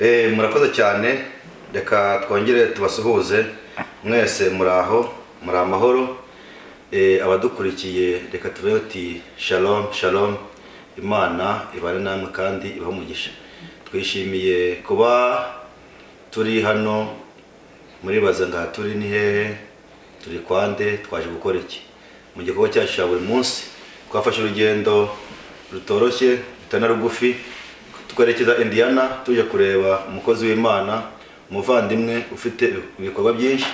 Murakoze cyane, reka twongere tubasuhuze mwese, muraho, muri amahoro. Abadukurikiye reka tuve uti shalom shalom, Imana ibane namwe kandi ibahe umugisha. Twishimiye kuba turi hano, muribaza ngaha turi ni hehe, turi kwande, twaje gukora iki mu gikorwa cyacu cya buri munsi. Twafashe urugendo rutoroshye rutana rugufi, twerekeza Indiana tuje kureba umukozi w'Imana, umuvandimwe ufite ibikorwa byinshi.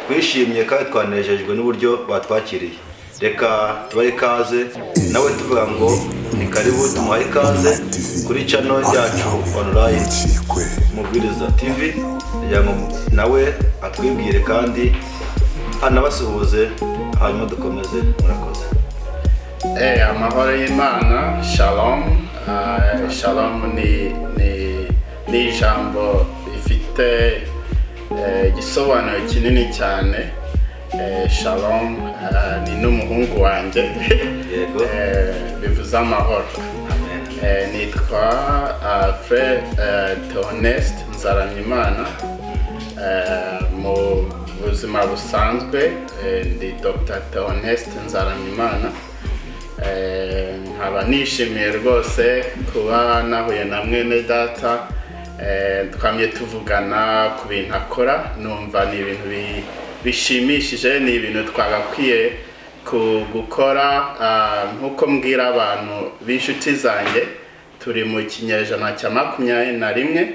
Twishimye kandi twanejejwe n'uburyo batwakiriye. Reka tubahe ikaze, nawe tuvuga ngo ni karibu, tumuhaye ikaze kuri channel yacu online Umubwiriza TV, kugira ngo nawe atwibwire kandi anabasuhuze, hanyuma dukomeze. Murakoze. Amahoro y'Imana, shalom. Shalom ni ijambo rifite igisobanuro kinini cyane. Shalom ni n'umuhungu wanjye. Yego. Bivuze amahoro. Amen. Nitwa Frère Theoneste Nzaramyimana. Mu buzima busanzwe ndi Dr. Theoneste Nzaramyimana. Nkaba nishimiye rwose kuba nahuye na mwene data. Twamye tuvugana ku bintu akora, numva ni ibintu bishimishije, ni ibintu twagakwiye gukora. Nk'uko mbwira abantu b'inshuti zanjye, turi mu kinyejana cya 21,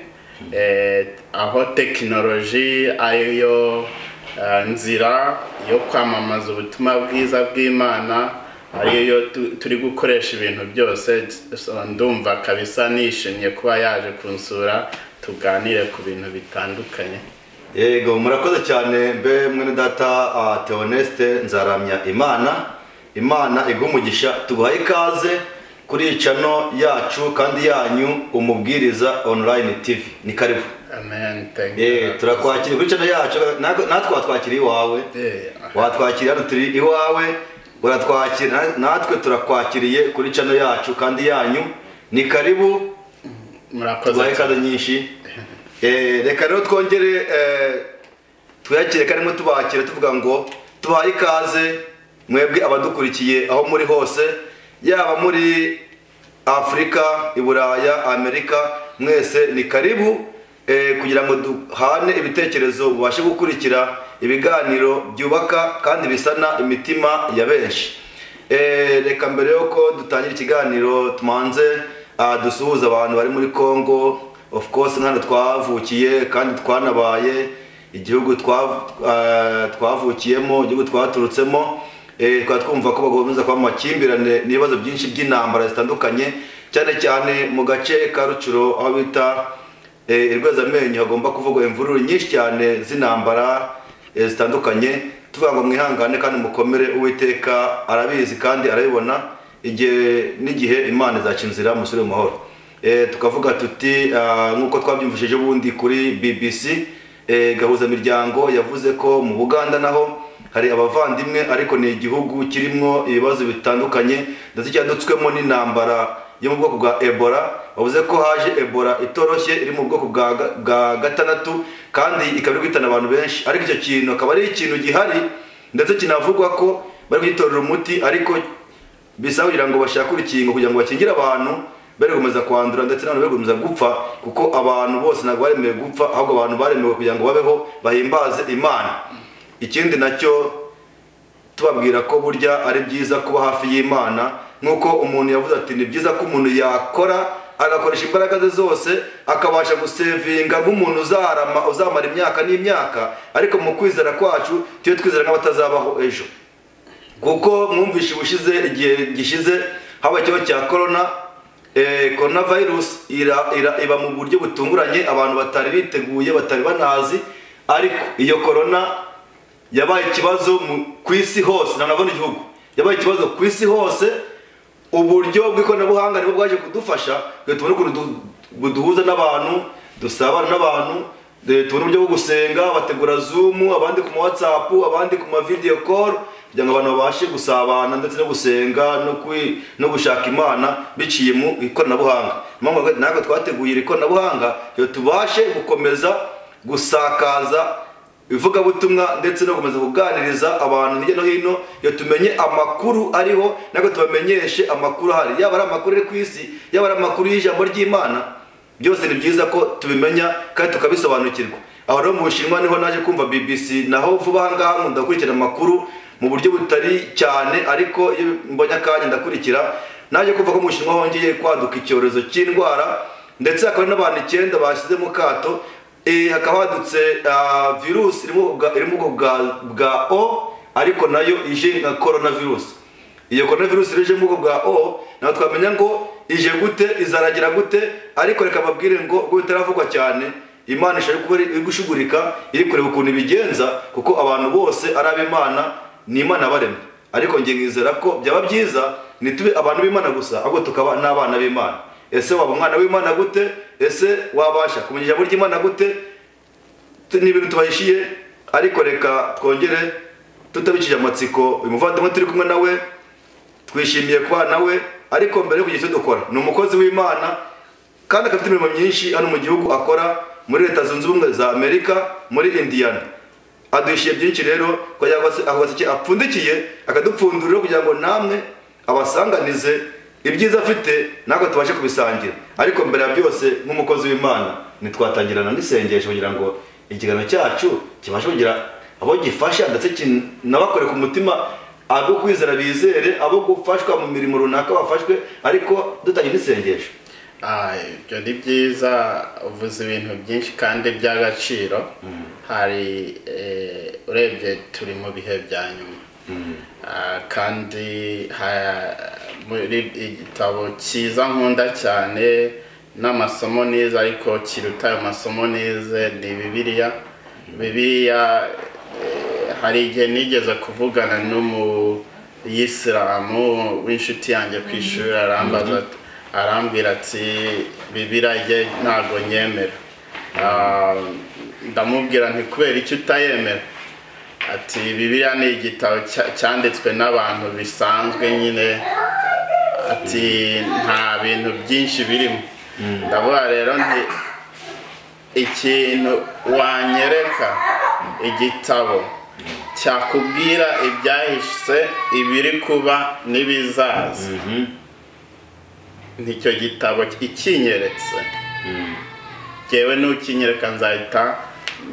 aho tekinoloji ariyo nzira yo kwamamaza ubutumwa bwiza bw'Imana, ariyo turi gukoresha ibintu byose. Ndumva kabisa nishimye kuba yaje kunsura, tuganire ku bintu bitandukanye. Yego, murakoze cyane mbe mwene data Theoneste Nzaramya Imana. Imana iguhe umugisha, tuguhaye ikaze kuri channel yacu kandi yanyu Umubwiriza Online TV. Ni karibu. Amen, thank you. Turakwakira kuri channel yacu, natwe watwakira iwawe. Watwakira hano, turi iwawe, uratwakira, natwe turakwakiriye kuri channel yacu kandi yanyu. Ni karibu. Murakoze. Tubahe ikaze nyinshi. Reka rero twongere twiyakire karimo tubakira, tuvuga ngo tubahaye ikaze mwebwe abadukurikiye aho muri hose, yaba muri Afurika, i Buraya, Amerika, mwese ni karibu, kugira ngo duhane ibitekerezo, mubashe gukurikira ibiganiro byubaka kandi bisana imitima ya benshi. Reka mbere yuko dutangira ikiganiro tumanze dusuhuza abantu bari muri Congo. Of course nkano twavukiye kandi twanabaye, igihugu twavukiyemo, igihugu twaturutsemo. Twaba twumva ko bagomba kuba mu makimbirane n'ibibazo byinshi by'intambara zitandukanye, cyane cyane mu gace ka Rucuro aho bita Irwezamenyo, hagomba kuvugwa imvururu nyinshi cyane z'intambara zitandukanye. Tuvuga ngo mwihangane kandi mukomere, Uwiteka arabizi kandi arabibona, igihe n'igihe Imana izaca inzira musubire mu mahoro. Tukavuga tuti nk'uko twabyumvishije ubundi kuri BBC, gahuza miryango yavuze ko mu Buganda naho hari abavandimwe, ariko ni igihugu kirimo ibibazo bitandukanye ndetse cyadutswemo n'intambara yo mu bwoko bwa Ebola. Bavuze ko haje Ebola itoroshye iri mu bwoko bwa 6 kandi ikaba iri guhitana abantu benshi, ariko icyo kintu akaba ari ikintu gihari ndetse kinavugwa ko bari kugitorera umuti, ariko bisaba kugira ngo bashake urukingo kugira ngo bakingire abantu bari gukomeza kwandura ndetse n'abantu bari gukomeza gupfa, kuko abantu bose ntabwo baremewe gupfa, ahubwo abantu baremewe kugira ngo babeho bahimbaze Imana. Ikindi nacyo tubabwira ko burya ari byiza kuba hafi y'Imana, nk'uko umuntu yavuze ati ni byiza ko umuntu yakora agakoresha imbaraga ze zose akabasha gusevinga nk'umuntu uzarama, uzamara imyaka n'imyaka, ariko mu kwizera kwacu tujye twizera nk'abatazabaho ejo. Kuko mwumvishe ubushize, igihe gishize habaye ikibazo cya corona, coronavirus iba mu buryo butunguranye, abantu batari biteguye, batari banazi, ariko iyo corona yabaye ikibazo ku isi hose, nanabona igihugu yabaye ikibazo ku isi hose. Uburyo bw'ikoranabuhanga nibwo bwaje kudufasha kugira tubone ukuntu buduhuza n'abantu, dusabana n'abantu, tubone uburyo bwo gusenga, bategura Zoom, abandi ku ma WhatsApp, abandi ku ma video call, kugira ngo abantu babashe gusabana ndetse no gusenga no gushaka Imana biciye mu ikoranabuhanga. Impamvu natwe twateguye iri koranabuhanga iyo tubashe gukomeza gusakaza ivugabutumwa ndetse no gukomeza kuganiriza abantu hirya no hino, iyo tumenye amakuru ariho natwe tubamenyeshe amakuru ahari, yaba ari amakuru ari ku isi, yaba ari amakuru y'ijambo ry'Imana, byose ni byiza ko tubimenya kandi tukabisobanukirwa. Aho rero mu Bushinwa niho naje kumva BBC, naho vuba aha ngaha nkunda gukurikirana amakuru mu buryo butari cyane, ariko iyo mbonye akanya ndakurikira. Naje kumva ko mu Bushinwa hongeye kwaduka icyorezo cy'indwara, ndetse hakaba n'abantu 9 bashyize mu kato. Hakaba hadutse virusi iri mu bwoko bwa O, ariko nayo ije nka coronavirus. Iyo coronavirus ije mu bwoko bwa O, naho twamenya ngo ije gute, izaragira gute, ariko reka babwire ngo ubwo bitaravugwa cyane, Imana ishaka kuba iri gushugurika, iri kureba ukuntu ibigenza, kuko abantu bose ari ab'Imana, ni Imana baremye. Ariko nge nkizera ko byaba byiza ntitube abantu b'Imana gusa, ahubwo tukaba n'abana b'Imana. Ese waba umwana w'Imana gute? Ese wabasha kumenya ijambo ry'Imana gute? Ni ibintu tubahishiye, ariko reka twongere tutabikije amatsiko. Uyu muvandimwe turi kumwe nawe, twishimiye kuba nawe, ariko mbere yo kugira icyo dukora, ni umukozi w'Imana kandi afite imirimo myinshi hano mu gihugu akora muri Leta Zunze Ubumwe za Amerika, muri Indiana. Aduhishiye byinshi rero kugira ngo ako gaseke apfundikiye akadupfundurira kugira ngo namwe abasanganize ibyiza afite, natwe tubashe kubisangira. Ariko mbere ya byose nk'umukozi w'Imana ntitwatangirana n'isengesho kugira ngo ikiganiro cyacu kibashe kugira abo gifasha, ndetse kinabakore ku mutima, abo kwizera bizere, abo gufashwa mu mirimo runaka bafashwe, ariko dutangira n'isengesho. Ibyo ni byiza, uvuze ibintu byinshi kandi by'agaciro. Hari urebye turi mu bihe bya nyuma, kandi muri igitabo cyiza nkunda cyane n'amasomo nize, ariko kiruta ayo masomo nize ni Bibiliya. Bibiliya hari igihe nigeze kuvugana n'umuyisilamu w'inshuti yanjye ku ishuri, arambaza arambwira ati Bibiliya ye ntago nyemera. Ndamubwira nti kubera icyo utayemera? Ati Bibiliya ni igitabo cyanditswe n'abantu bisanzwe nyine, ati nta bintu byinshi birimo. Ndavuga rero nti ikintu wanyereka igitabo cyakubwira ibyahise, ibiri kuba n'ibizaza, nicyo gitabo ikinyeretse. Jyewe nukinyereka nzahita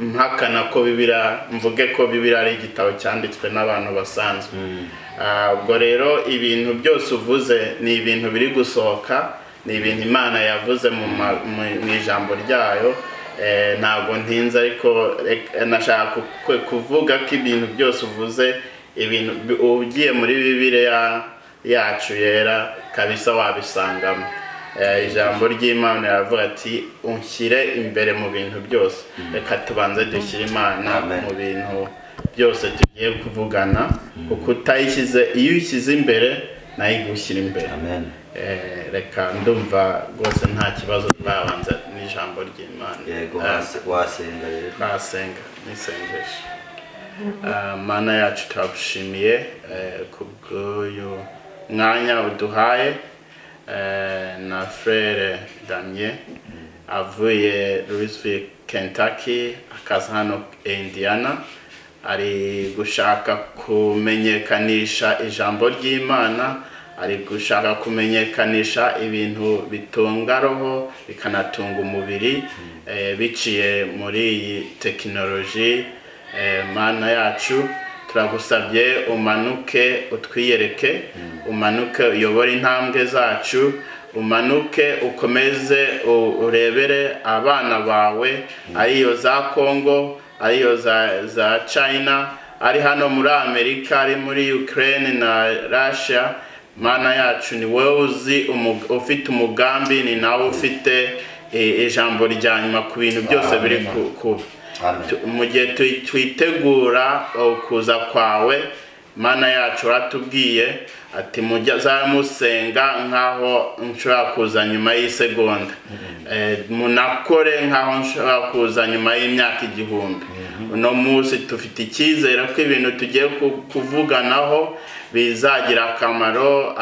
mpakana ko Bibiliya, mvuge ko Bibiliya ari igitabo cyanditswe n'abantu basanzwe. Ubwo rero ibintu byose uvuze ni ibintu biri gusohoka, ni ibintu Imana yavuze mu ijambo ryayo. Ntabwo ntinze, ariko nashaka kuvuga ko ibintu byose uvuze, ibintu ugiye muri Bibiliya yacu yera kabisa wabisangamo. Ijambo ry'Imana riravuga ati unshyire imbere mu bintu byose. Reka tubanze dushyire Imana mu bintu byose tugiye kuvugana, kuko utayishyize, iyo uyishyize imbere nayo igushyira imbere. Amen. Reka ndumva rwose nta kibazo, twabanza n'ijambo ry'Imana. Yego, wasenga rero. Nasenga n'isengesho. Mana yacu turagushimiye kubw'uyu mwanya uduhaye, na Frere Damien avuye Louisville, Kentucky, akaza hano Indiana, ari gushaka kumenyekanisha ijambo ry'Imana, ari gushaka kumenyekanisha ibintu bitunga roho bikanatunga umubiri, biciye muri iyi tekinoloji. Mana yacu turagusabye umanuke utwiyereke, umanuke uyobore intambwe zacu, umanuke ukomeze urebere abana bawe, ariyo za Kongo, ariyo za China, ari hano muri Amerika, ari muri Ukraine na Russia. Mana yacu ni wowe uzi ufite umugambi, ni nawe ufite ijambo rya nyuma ku bintu byose biri kuba. Mu gihe twitegura kuza kwawe, Mana yacu uratubwiye ati muzamusenga nkaho nshobora kuza nyuma y'isegonda, munakore nkaho nshobora kuza nyuma y'imyaka 1000. Uno munsi tufite icyizere ko ibintu tugiye kuvuganaho bizagira akamaro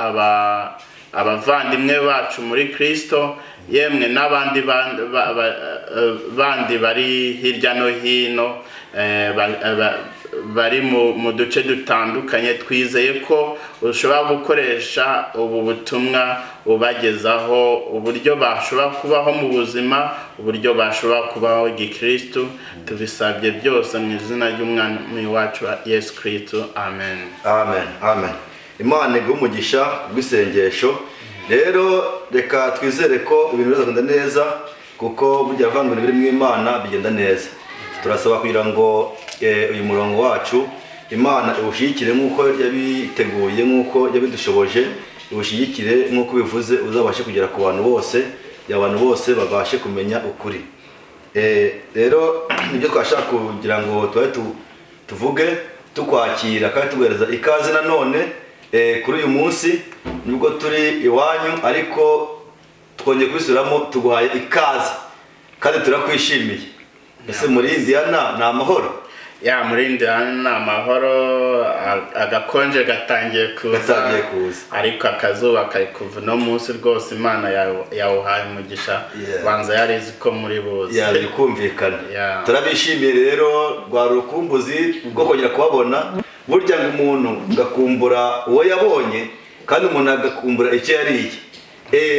abavandimwe bacu muri Kristo, yemwe n'abandi bandi bari hirya no hino, bari mu duce dutandukanye. Twizeye ko ushobora gukoresha ubu butumwa ubagezaho uburyo bashobora kubaho mu buzima, uburyo bashobora kubaho gikristo. Tubisabye byose mu izina ry'Umwami wacu Yesu Kristo, amen. Amen, amen. Imana iguhe umugisha rw'isengesho. Rero reka twizere ko ibintu bizagenda neza, kuko burya bavanga ibintu biri mu Imana bigenda neza. Turasaba kugira ngo uyu murongo wacu Imana iwushyigikire nk'uko yabiteguye, nk'uko yabidushoboje, iwushyigikire nk'uko bivuze, uzabashe kugera ku bantu bose, abantu bose babashe kumenya ukuri. Rero nibyo twashaka kugira ngo tubaye tuvuge tukwakira kandi tuguhereza ikaze nanone kuri uyu munsi, nubwo turi iwanyu ariko twongeye kubisubiramo, tuguhaye ikaze kandi turakwishimiye. Ese muri Indiana ni amahoro? Ya, muri Indiana ni amahoro, agakonje gatangiye kuza, ariko akazuba kari kuva uno munsi rwose. Imana yawuhaye umugisha, banza yarizi ko muri buze yaje kumvikana. Turabishimiye rero rwa rukumbuzi rwo kongera kubabona. Burya ngo umuntu gakumbura uwo yabonye, kandi umuntu agakumbura icyo yariye.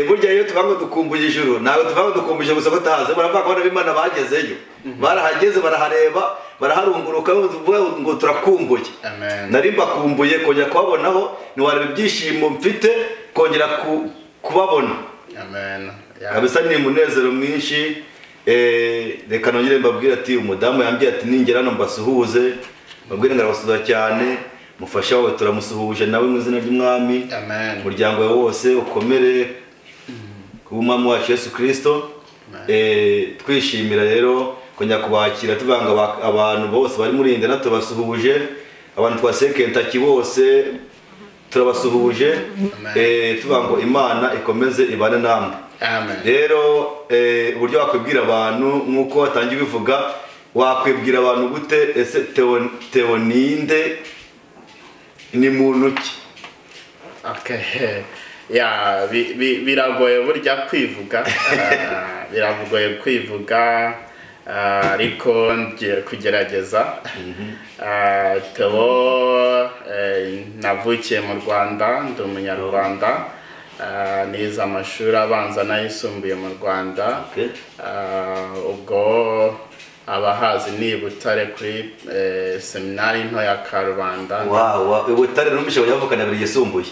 Burya iyo tuvuga ngo dukumbuye ijuru, ntabwo tuvuga ngo dukumbuje gusa batahaze, baravuga ko abana bagezeyo, barahageze, barahareba, baraharunguruka, bavuga ngo turakumbuye. Nari mbakumbuye kongera kubabonaho, ntiwareba ibyishimo mfite kongera kubabona. Amen. Kabisa ni umunezero mwinshi. Reka nongere mbabwire ati umudamu yambwiye ati ningera hano mbasuhuze, mbabwire ngo arabasuhuza cyane. Mufasha wawe turamusuhuje nawe mu izina ry'Umwami. Amen. Umuryango wawe wose ukomere ku Mwami wacu Yesu Kristo. Twishimira rero kongera kubakira, tuvanga abantu bose bari muri Indiana tubasuhuje, abantu twase Kentucky bose turabasuhuje, tuvuga ngo Imana ikomeze ibane namwe. Amen. Rero uburyo wakwibwira abantu nk'uko watangiye ubivuga, wakwibwira abantu gute? Ese Theo ninde, ni muntu ki? Okay. Ya, biragoye burya kwivuga, biragoye kwivuga, ariko ngiye kugerageza. Theo, navukiye mu Rwanda, ndi umunyarwanda, nize amashuri abanza n'ayisumbuye mu Rwanda. Ubwo abahazi ni Butare kuri seminari nto ya Karubanda. Wow, Butare numvise yavukana buri yisumbuye.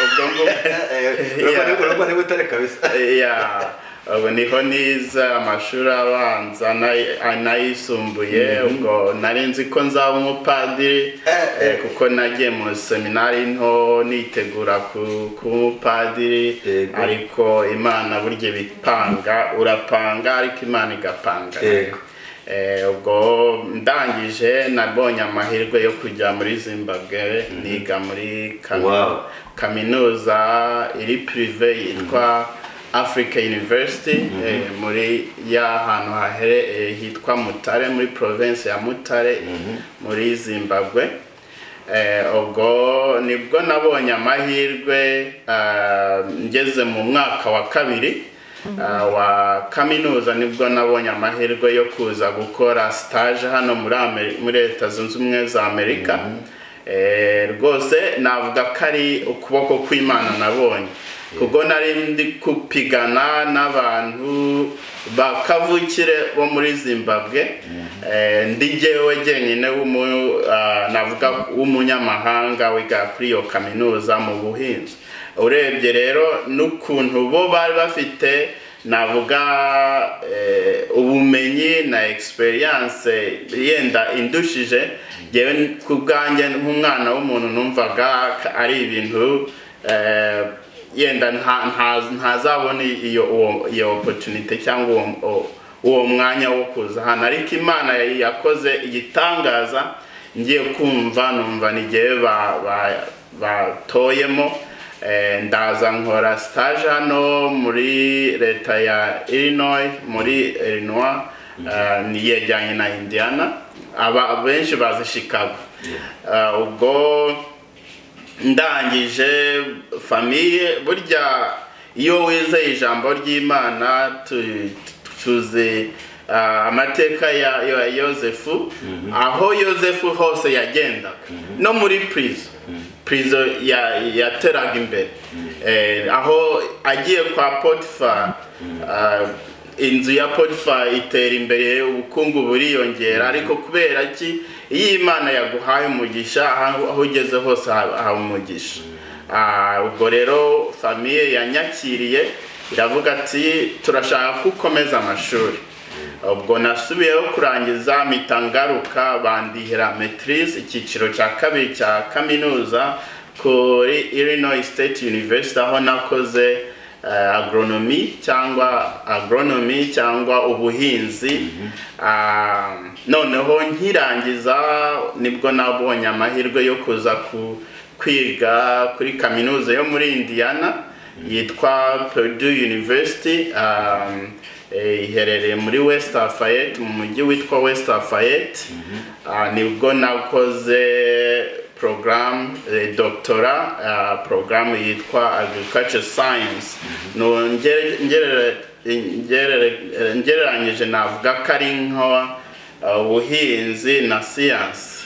Ubwo ngo urumva ni Butare kabisa. Ya, ubu niho nize amashuri abanza n'ayisumbuye. Ubwo nari nzi ko nzaba umupadiri, kuko nagiye mu seminari nto nitegura kuba umupadiri, ariko Imana burya bipanga, urapanga ariko Imana igapanga. Ubwo ndangije nabonye amahirwe yo kujya muri Zimbabwe, niga muri kaminuza iri prive yitwa Africa University, muri ya hantu hahere hitwa Mutare, muri province ya Mutare muri Zimbabwe. Ubwo nibwo nabonye amahirwe, ngeze mu mwaka wa kabiri wa kaminuza, nibwo nabonye amahirwe yo kuza gukora stage hano muri Leta Zunze Ubumwe za Amerika. Rwose navuga ko ari ukuboko kw'Imana nabonye, kuko nari ndi kupigana n'abantu bakavukire bo muri Zimbabwe, ndi jyewe jyenyine navuga w'umunyamahanga wiga kuri iyo kaminuza mu buhinzi. Urebye rero n'ukuntu bo bari bafite navuga ubumenyi na experience yenda indushije, yewe ku bwanjye nk'umwana w'umuntu numvaga ari ibintu yenda ntazabona iyo opportunity cyangwa uwo mwanya wo kuza hano, ariko Imana yakoze igitangaza. Ngiye kumva numva nigiye batoyemo, ndaza nkora stage hano muri leta ya Illinois, muri Illinois, niyejyanye na Indiana. Aba benshi bazi Chicago. Ubwo ndangije famille, burya iyo wizeye ijambo ry'Imana, tuzi amateka ya Yosefu, aho Yosefu hose yagendaga, no muri prison yateraga imbere. Aho agiye kwa Potiphar, inzu ya Potiphar itera imbere, ubukungu buriyongera. Ariko kubera ki? Iyo Imana yaguhaye umugisha, aho ugeze hose haba umugisha. Ubwo rero famille yanyakiriye, iravuga ati turashaka ko ukomeza amashuri. Ubwo nasubiyeho kurangiza, mpita ngaruka, bandihira maîtrise, icyiciro cya kabiri cya kaminuza kuri Illinois State University, aho nakoze agronomy cyangwa ubuhinzi. Noneho nkirangiza nibwo nabonye amahirwe yo kuza kwiga kuri kaminuza yo muri Indiana yitwa Purdue University. Iherereye muri West Lafayette, mu mujyi witwa West Lafayette. Nibwo nakoze programme doctorat, programme yitwa agriculture science. No ngereranyije navuga ko ari nka ubuhinzi na siyansi.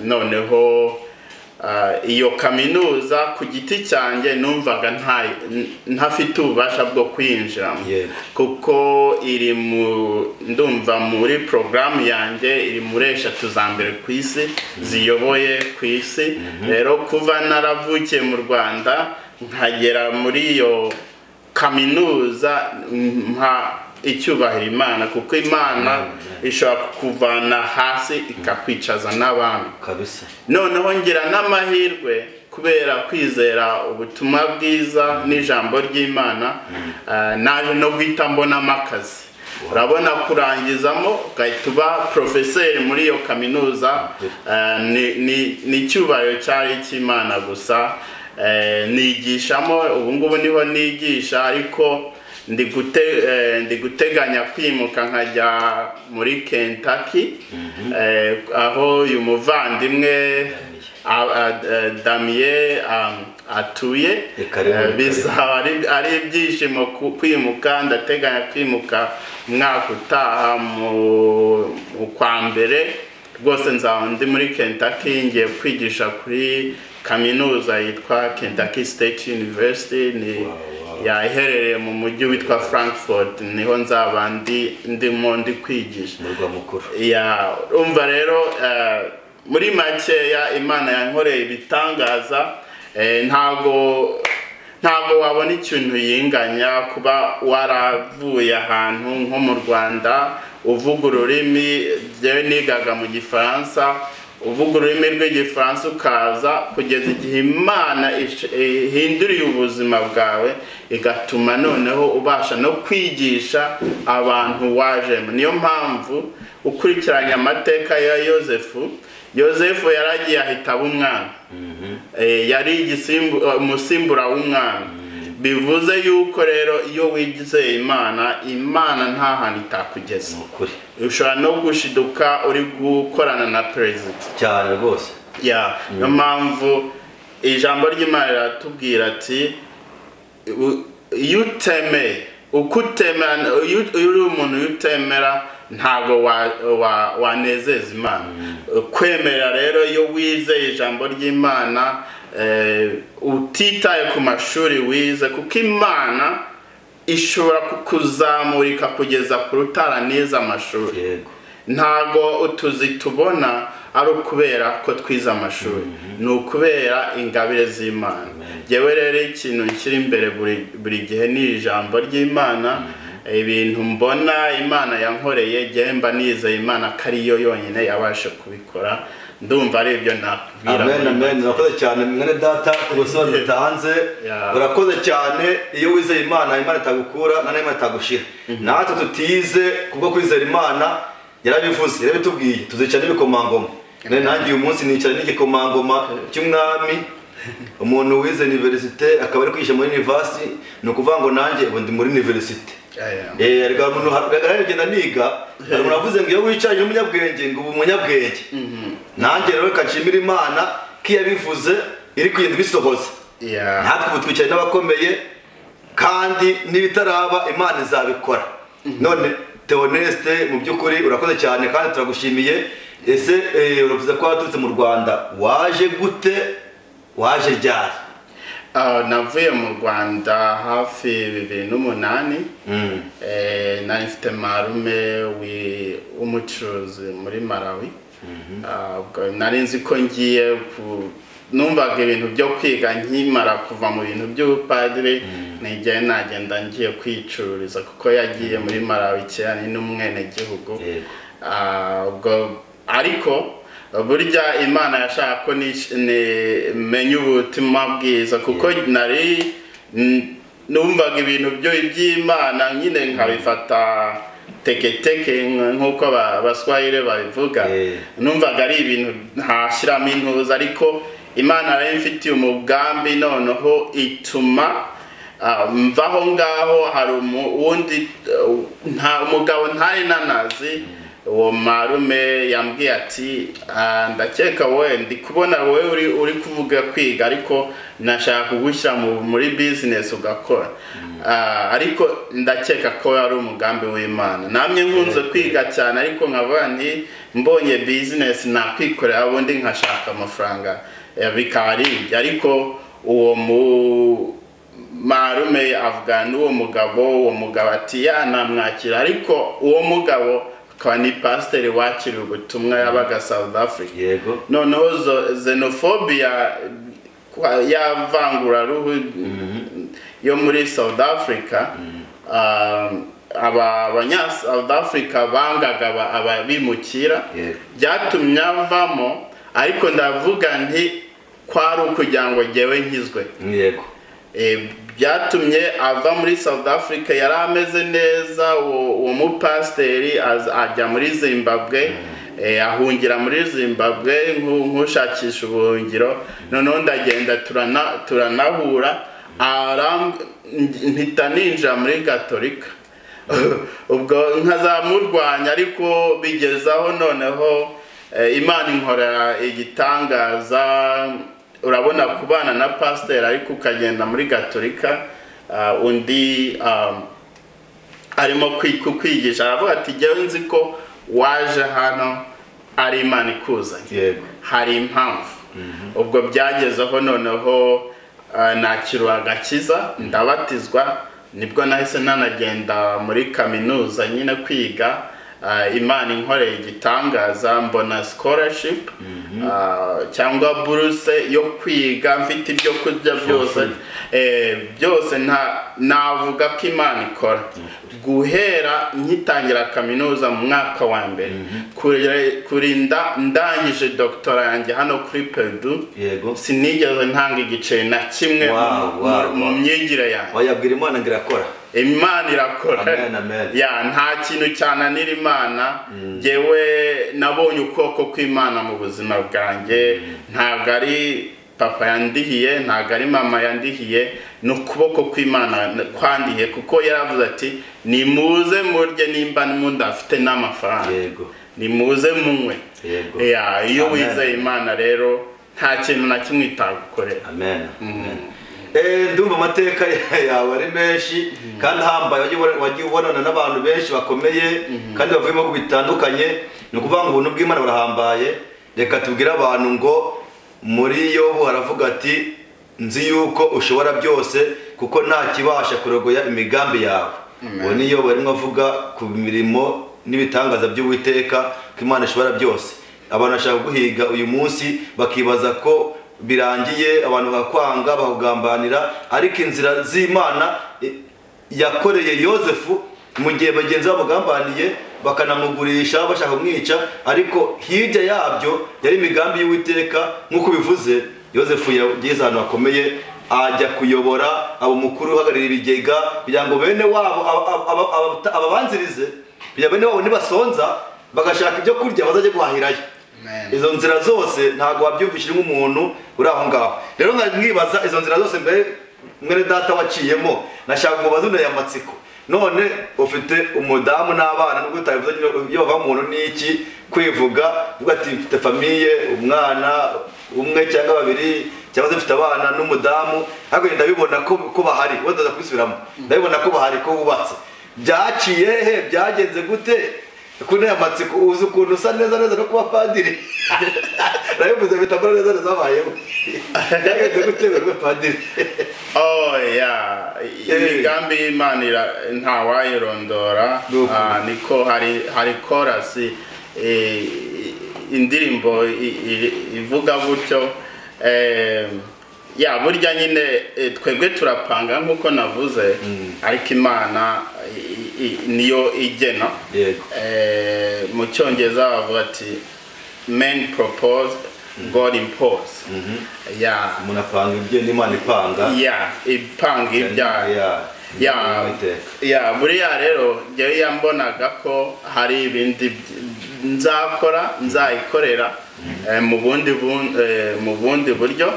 Noneho iyo kaminuza ku giti cyanjye numvaga ntafite ububasha bwo kwinjiramo, kuko iri mu, ndumva muri porogaramu yanjye iri muri eshatu za mbere ku isi, ziyoboye ku isi. Rero kuva naravukiye mu Rwanda nkagera muri iyo kaminuza, mpa icyubahiro Imana, kuko Imana ishobora kukuvana hasi ikakwicaza n'abami. Noneho ngira n'amahirwe kubera kwizera ubutumwa bwiza n'ijambo ry'Imana, naje no guhita mbonamo akazi. Urabona kurangizamo ugahita uba porofeseri muri iyo kaminuza, ni icyubahiro cyari icy'Imana gusa. Nigishamo ubu ngubu, niho nigisha, ariko ndi guteganya kwimuka nkajya muri Kentucky, aho uyu muvandimwe Damien atuye. Karibu, karibu. Bizaba ari ibyishimo kwimuka. Ndateganya kwimuka umwaka utaha mu kwa mbere rwose, nzaba ndi muri Kentucky, ngiye kwigisha kuri kaminuza yitwa Kentucky State University, ni iherereye mu mujyi witwa Frankfort, niho nzaba ndimo ndi kwigisha. Umurwa mukuru. Ya, umva rero, muri makeya Imana yankoreye ibitangaza. Ntabwo wabona ikintu yinganya kuba waravuye ahantu nko mu Rwanda, uvuga ururimi, njyewe nigaga mu Gifaransa, uvuga ururimi rw'Igifaransa, ukaza kugeza igihe Imana ihinduriye ubuzima bwawe, igatuma noneho ubasha no kwigisha abantu wajemo. Niyo mpamvu ukurikiranye amateka ya Yosefu, Yosefu yaragiye ahita aba umwami. Yari umusimbura w'umwami. Bivuze yuko rero iyo wizeye Imana, Imana nta hantu itakugeza. Ni ukuri. Ushobora no gushiduka uri gukorana na perezida. Cyane rwose. Ya, niyo mpamvu ijambo ry'Imana riratubwira ati iyo utemeye, uko utemera, iyo uri umuntu, iyo utemera ntabwo wanezeza Imana. Kwemera rero, iyo wizeye ijambo ry'Imana, utitaye ku mashuri wize, kuko Imana ishobora kukuzamura ikakugeza ku rutara nize amashuri. Ntago utuzi tubona ari ukubera ko twize amashuri, ni ukubera ingabire z'Imana. Yewe rero ikintu nshyira imbere buri gihe ni ijambo ry'Imana. Ibintu mbona Imana yankoreye, njyewe mba nizeye Imana ko ariyo yonyine yabasha kubikora. Ndumva ari ibyo nakubwira. Amen, amen. Urakoze cyane, mwene data, ku busobanuro utanze. Urakoze cyane. Iyo wizeye Imana, Imana itagukura na Imana itagushira. Natwe tutize, kubwo kwizera Imana, yarabivuze, yarabitubwiye, tuzicara n'ibikomangoma. None nanjye uyu munsi nicara n'igikomangoma cy'umwami, umuntu wize université akaba ari kwigisha muri university. Ni ukuvuga ngo nanjye ubu ndi muri université. Erega umuntu aragenda niga, hari umuntu avuze ngo iyo wicaye n'umunyabwenge ngo ubu umunyabwenge. Nanjye rero kashimira Imana ko yabivuze iri kugenda ibisohoza. Natwe ubu twicaye n'abakomeye kandi n'ibitaraba Imana izabikora. None Theoneste mu by'ukuri urakoze cyane kandi turagushimiye. Ese uravuze ko waturutse mu Rwanda, waje gute, waje ryari? Navuye mu Rwanda hafi 2008. Nari mfite marume w'umucuruzi muri Malawi. Nari nzi ko ngiye numvaga ibintu byo kwiga nkimara kuva mu bintu by'ubupadiri, nijye nagenda ngiye kwicururiza kuko yagiye muri Malawi kera ni n'umwenegihugu. Ariko burya Imana yashaka ko menye ubutumwa bwiza kuko nari numvaga ibintu by'Imana nyine nkabifata teketeke nk'uko abaswahili babivuga. Numvaga ari ibintu ntashyiramo intuza, ariko Imana yari imfitiye umugambi, noneho ituma mvaho ngaho. Hari uwundi umugabo ntari nanazi, uwo marume yambwiye ati ndakeka wowe ndi kubona wowe uri kuvuga kwiga, ariko nashaka kugushyira muri business ugakora. Ariko ndakeka ko ari umugambi w'Imana. Namye nkunze kwiga cyane, ariko nkavuga nti mbonye business nakwikorera ubundi nkashaka amafaranga bikaba ari ibyo. Ariko uwo marume avugana n'uwo mugabo, uwo mugabo ati yanamwakira, ariko uwo mugabo akaba ni pasiteri wakiriye ubutumwa yabaga South Africa. Yego. Noneho xenophobia y'avanguraruhu yo muri South Africa, abanya South Africa bangaga ababimukira, byatumye avamo. Ariko ndavuga nti kwari ukugira ngo jyewe nkizwe. Yego. Byatumye ava muri South Africa, yari ameze neza uwo mupasiteri ajya muri Zimbabwe, ahungira muri Zimbabwe nk'ushakisha ubuhungiro. Noneho ndagenda turanahura, mpita ninjira muri Gatolika. Ubwo nkazamurwanya, ariko bigezaho noneho Imana inkorera igitangaza. Urabona kubana na pasiteri ariko ukagenda muri Gatolika, undi arimo kukwigisha aravuga ati jyewe nzi ko waje hano ari Imana ikuzanye, hari impamvu. Ubwo byagezeho noneho nakirwa agakiza, ndabatizwa, nibwo nahise nanagenda muri kaminuza nyine kwiga. Imana inkoreye igitangaza, mbona scholarship cyangwa buruse yo kwiga, mfite ibyo kurya byose byose. Navuga ko Imana ikora. Guhera nkitangira kaminuza mu mwaka wa mbere kurinda ndangije doctora yanjye hano kuri Purdue, sinigeze ntanga igiceri na kimwe mu myigire yanjye. Wayabwira Imana ngo irakora. Imana irakora. Amen, amen. Ya nta kintu cyananira Imana. Jewe nabonye ukuboko kw'Imana mu buzima bwanjye. Ntabwo ari papa yandihiye, ntabwo ari mama yandihiye, ni ukuboko kw'Imana kwandihiye, kuko yaravuze ati nimuze murye nimba mudafite n'amafaranga, nimuze munywe. Ya iyo wizeye Imana rero nta kintu na kimwe itagukorera. Amen. Ndumva amateka yawe ari menshi kandi ahambaye, wagiye ubonana n'abantu benshi bakomeye kandi bavuye mu bihugu bitandukanye. Ni ukuvuga ngo ubuntu bw'Imana burahambaye. Reka tubwire abantu ngo muri Yobu haravuga ati nzi yuko ushobora byose kuko nta kibasha kurogoya imigambi yawe. Uwo ni Yobu arimo avuga ku mirimo n'ibitangaza by'Uwiteka ko Imana ishobora byose. Abantu bashaka guhiga uyu munsi bakibaza ko birangiye, abantu bakakwanga bakugambanira, ariko inzira z'Imana yakoreye Yozefu mu gihe bagenzi bamugambaniye bakanamugurisha bashaka kumwica, ariko hirya yabyo yari imigambi y'Uwiteka. Nk'uko bivuze, Yozefu yageze ahantu hakomeye, ajya kuyobora abo mukuru uhagararira ibigega kugira ngo bene wabo ababanzirize, kugira bene wabo nibasonza bagashaka ibyo kurya bazajye guhahirayo. Izo nzira zose ntabwo wabyumvishije nk'umuntu uri aho ngaho. Rero mwibaza izo nzira zose mbere mwene data waciyemo, nashaka mubaze unteye amatsiko. None ufite umudamu n'abana, nubwo utabivuze nyine, iyo bava umuntu n'iki kwivuga uvuga ati mfite famille, umwana umwe cyangwa babiri, cyangwa se mfite abana n'umudamu, ariko ndabibona ko bahari, wenda ndaza kubisubiramo, ndabibona ko bahari, ko wubatse. Byaciye he? Byagenze gute? Kunteye amatsiko, uzi ukuntu usa neza neza no kuba padiri. Nabivuze bitabura neza neza habayeho. Byagenze gute ngo ube padiri? Oh yeah, imigambi y'Imana ntawayirondora. Niko hari chorus, indirimbo ivuga gutyo. Ya burya nyine twebwe turapanga nkuko navuze, ariko Imana niyo igena. Mu Cyongereza bavuga ati men propose, God impose. Ya umuntu apanga ibye n'Imana ipanga. Ya ipanga ibyaha. Ya buriya rero njyewe yambonaga ko hari ibindi nzakora, nzayikorera mu bundi buryo.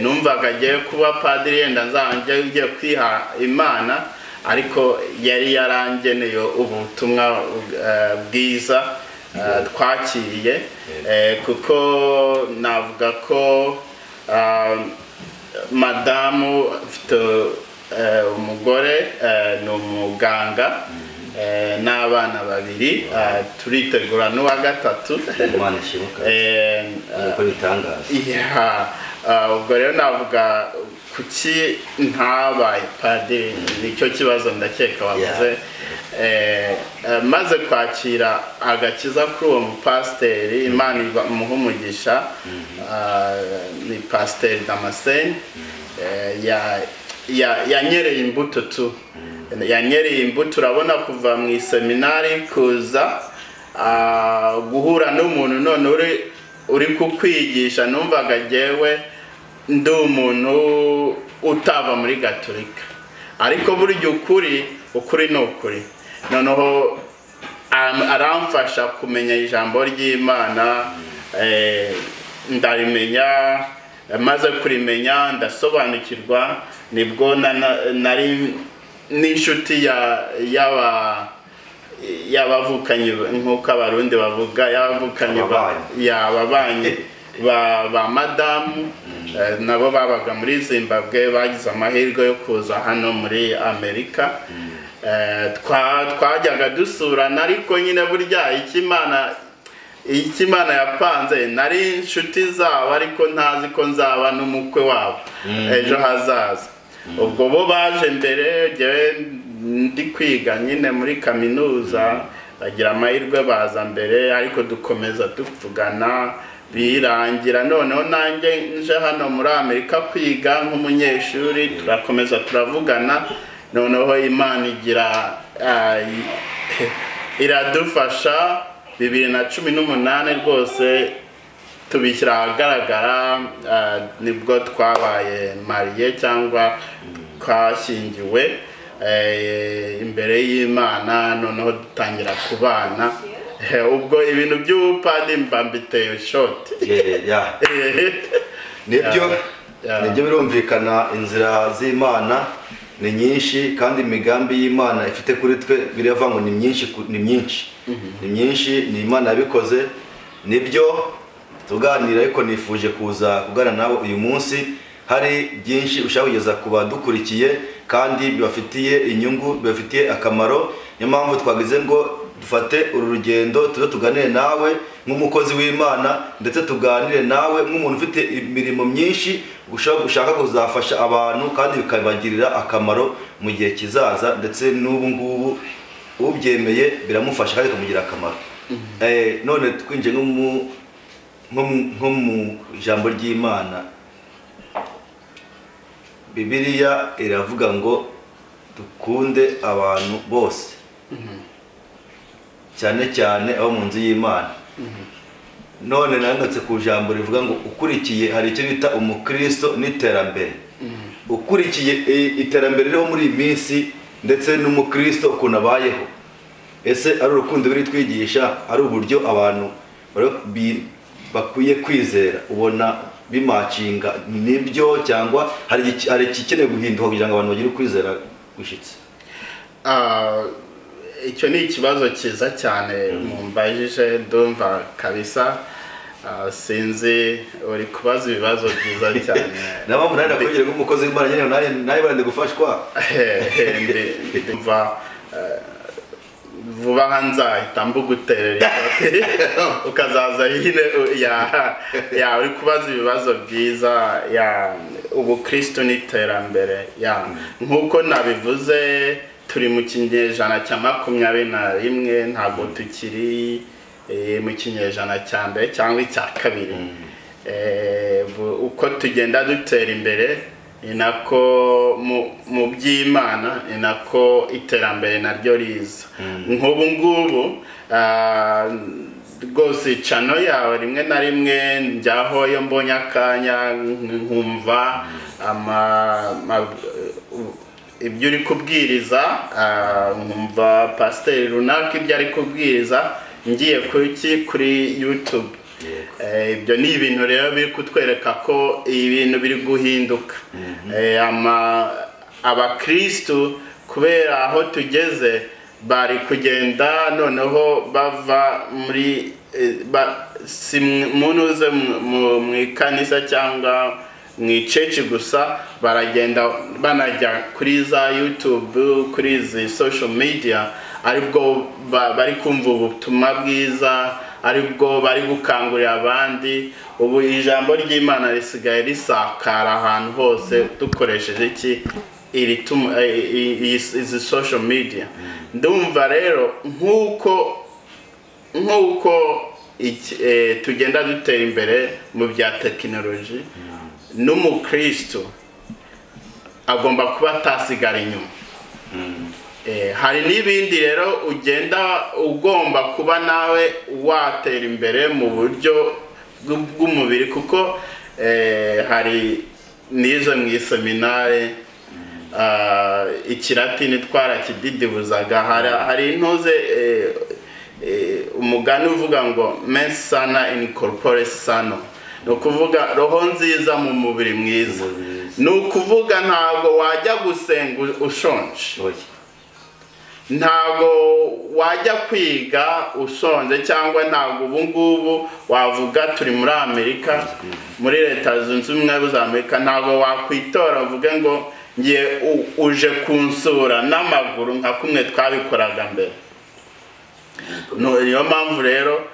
Numvaga agiye kuba padiri, yenda nzajya ngiye kwiha Imana, ariko yari yarangeneye ubutumwa bwiza twakiriye, kuko navuga ko madamu mfite umugore ni umuganga, n'abana babiri, turitegura n'uwa gatatu. Imana ishimwe uko bitangaza. Ubwo rero navuga kuki ntabaye padiri, nicyo kibazo ndakeka wavuze. Maze kwakira agakiza kuri uwo mupasiteri, Imana imuha umugisha, ni Pasiteri Damascene, yanyereye imbuto tu, yanyereye imbuto. Urabona kuva mu iseminari kuza guhura n'umuntu none uri kukwigisha, numvaga jyewe ndi umuntu utava muri Gatolika, ariko burya ukuri ni ukuri. Noneho aramfasha kumenya ijambo ry'Imana, ndarimenya, maze kurimenya ndasobanukirwa. Nibwo nari n'inshuti y'abavukanyi, nk'uko Abarundi bavuga, y'abavukanyi y'ababanyi ba madamu, nabo babaga muri Zimbabwe, bagize amahirwe yo kuza hano muri Amerika. Twajyaga dusurana, ariko nyine burya Imana yapanze, nari inshuti zabo ariko ntazi ko nzaba n'umukwe wabo ejo hazaza. Ubwo bo baje mbere, njyewe ndi kwiga nyine muri kaminuza, bagira amahirwe baza mbere, ariko dukomeza tuvugana birangira. Noneho nanjye nje hano muri Amerika kwiga nk'umunyeshuri, turakomeza turavugana. Noneho Imana igira iradufasha 2018 rwose tubishyira ahagaragara, nibwo twabaye mariye cyangwa twashyingiwe imbere y'Imana, noneho dutangira kubana. Ubwo ibintu by'ubupadiri mba mbiteye shoti. Nibyo birumvikana, inzira z'Imana ni nyinshi, kandi imigambi y'Imana ifite kuri twe birava ngo ni myinshi, ni myinshi, ni myinshi, ni Imana yabikoze. Nibyo tuganira, ariko nifuje kuza kugana nawe uyu munsi, hari byinshi ushaka kugeza ku badukurikiye kandi bibafitiye inyungu, bibafitiye akamaro. Niyo mpamvu twagize ngo dufate uru rugendo tuze tuganire nawe nk'umukozi w'Imana, ndetse tuganire nawe nk'umuntu ufite imirimo myinshi ushaka kuzafasha abantu kandi bikabagirira akamaro mu gihe kizaza, ndetse n'ubu ngubu ubyemeye biramufasha kandi bikamugira akamaro. None twinjiye nko mu ijambo ry'Imana. Bibiliya iravuga ngo dukunde abantu bose, cyane cyane abo mu nzu y'Imana. None nangatse ku jambo rivuga ngo ukurikiye, hari icyo bita umukristo n'iterambere. Ukurikiye iterambere ririho muri iyi minsi ndetse n'umukristo ukuntu abayeho, ese ari urukundo biri twigisha, ari uburyo abantu bakwiye kwizera, ubona bimacinga nibyo, cyangwa hari igikeneye guhinduka kugira ngo abantu bagire ukwizera gushitse? Icyo ni ikibazo cyiza cyane mumbajije, ndumva kabisa sinzi uri kubaza ibibazo byiza cyane. Nabamwe nari nakongera nk'umukozi w'Imana nyine nawe barande gufashwa. Ndumva vuba aha nzahita mbuguterera ikoti ukazaza nyine ya uri kubaza ibibazo byiza ya ubukristo n'iterambere. Ya nkuko nabivuze turi mu kinyejana cya 21, ntabwo tukiri mu kinyejana cya mbere cyangwa icya kabiri. Uko tugenda dutera imbere ni nako mu by'Imana, ni nako iterambere naryo riza. Nk'ubu ngubu rwose cano yawe rimwe na rimwe njyaho iyo mbonye akanya nkumva ibyo uri kubwiriza, nkumva pasiteri runaka ibyo ari kubwiriza ngiye kuri YouTube. Ibyo ni ibintu rero biri kutwereka ko ibintu biri guhinduka. Abakristu kubera aho tugeze bari kugenda noneho bava muri munuze mu ikanisa cyangwa mu iceci gusa, baragenda banajya kuri za YouTube, kuri izi social media, aribwo bari kumva ubutumwa bwiza, aribwo bari gukangurira abandi. Ubu ijambo ry'Imana risigaye risakara ahantu hose dukoresheje iki izi social media. Ndumva rero nkuko tugenda dutera imbere mu bya tekinoloji, n'umukristo agomba kuba atasigara inyuma. Hari n'ibindi rero ugenda ugomba kuba nawe watera imbere mu buryo bw'umubiri, kuko hari n'izo mu iseminari ikilatini twarakididibuzaga. Hari intuze umugani uvuga ngo mens sana in corpore sano, ni ukuvuga roho nziza mu mubiri mwiza. Ni ukuvuga ntabwo wajya gusenga ushonje, ntabwo wajya kwiga ushonje, cyangwa ntabwo ubu ngubu wavuga turi muri Amerika, muri Leta Zunze Ubumwe za Amerika, ntabwo wakwitora uvuge ngo ngiye uje kunsura n'amaguru nka kumwe twabikoraga mbere. Niyo mpamvu rero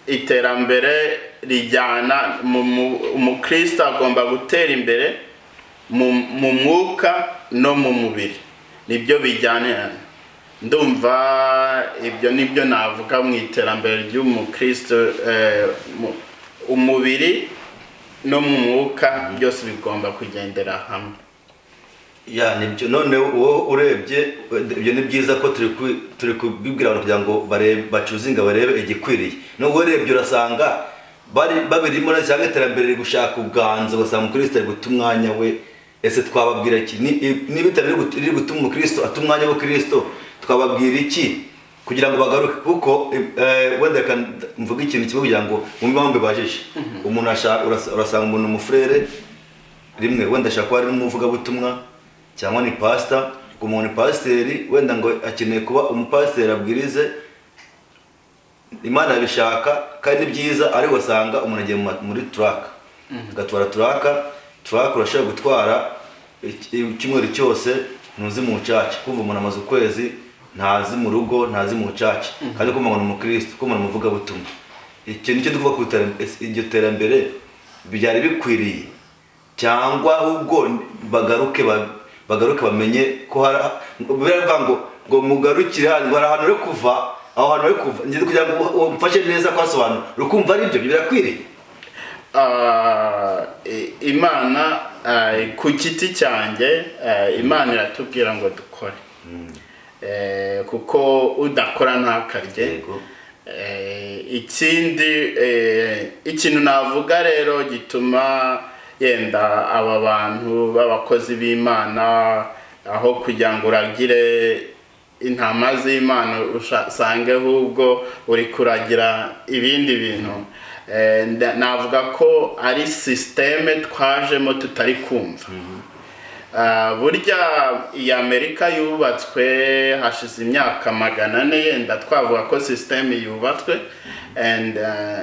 iterambere rijyana umukristo agomba gutera imbere mu mwuka no mu mubiri, nibyo bijyana. Ndumva ibyo nibyo navuga mu iterambere ry'umukristo, umubiri no mu mwuka byose bigomba kugendera hamwe. Ya nibyo. None wowe urebye ibyo ni byiza ko turi kubibwira abantu kugira ngo barebe, bacuzinga barebe igikwiriye. Nubwo urebye urasanga bari babirimo cyangwa iterambere riri gushaka ubwanzo, ugasanga umukristo ari guta umwanya we. Ese twababwira iki? Niba iterambere riri gutuma umukristo ata umwanya wa Kristo, twababwira iki kugira ngo bagaruke? Kuko wenda reka mvuge ikintu kimwe kugira ngo mwumve impamvu mbibajije. Umuntu urasanga umuntu umufurere rimwe wenda ashaka kuba ari n'umuvugabutumwa cyangwa ni pastor, umuntu ni pasiteri wenda ngo akeneye kuba umupasiteri abwirize Imana yabishaka kandi ni byiza, ariko usanga umuntu agiye muri truck agatwara truck urashobora gutwara icyumweru cyose ntuzi mu church, kumva umuntu amaze ukwezi ntazi mu rugo, ntazi mu church, kandi kumva ngo ni umukristo, kumva ni umuvugabutumwa. Icyo nicyo tuvuga ku iryo terambere byari bikwiriye, cyangwa ahubwo bagaruke bamenye ko biravuga ngo mugarukire hano, ngo hari ahantu uri kuva, aho hantu uri kuva. Ngiye kugira ngo umfashe neza kwasobanura, urukumva ari ibyo birakwiriye. Imana ku giti cyanjye, Imana iratubwira ngo dukore, kuko udakora ntakarye. Ikindi ikintu navuga rero gituma yenda aba bantu b'abakozi b'Imana aho kugira ngo uragire intama z'Imana usange ahubwo uri kuragira ibindi bintu, Navuga ko ari système twajemo tutari kumva. Burya iyi Amerika yubatswe hashize imyaka 400, yenda twavuga ko système yubatswe, and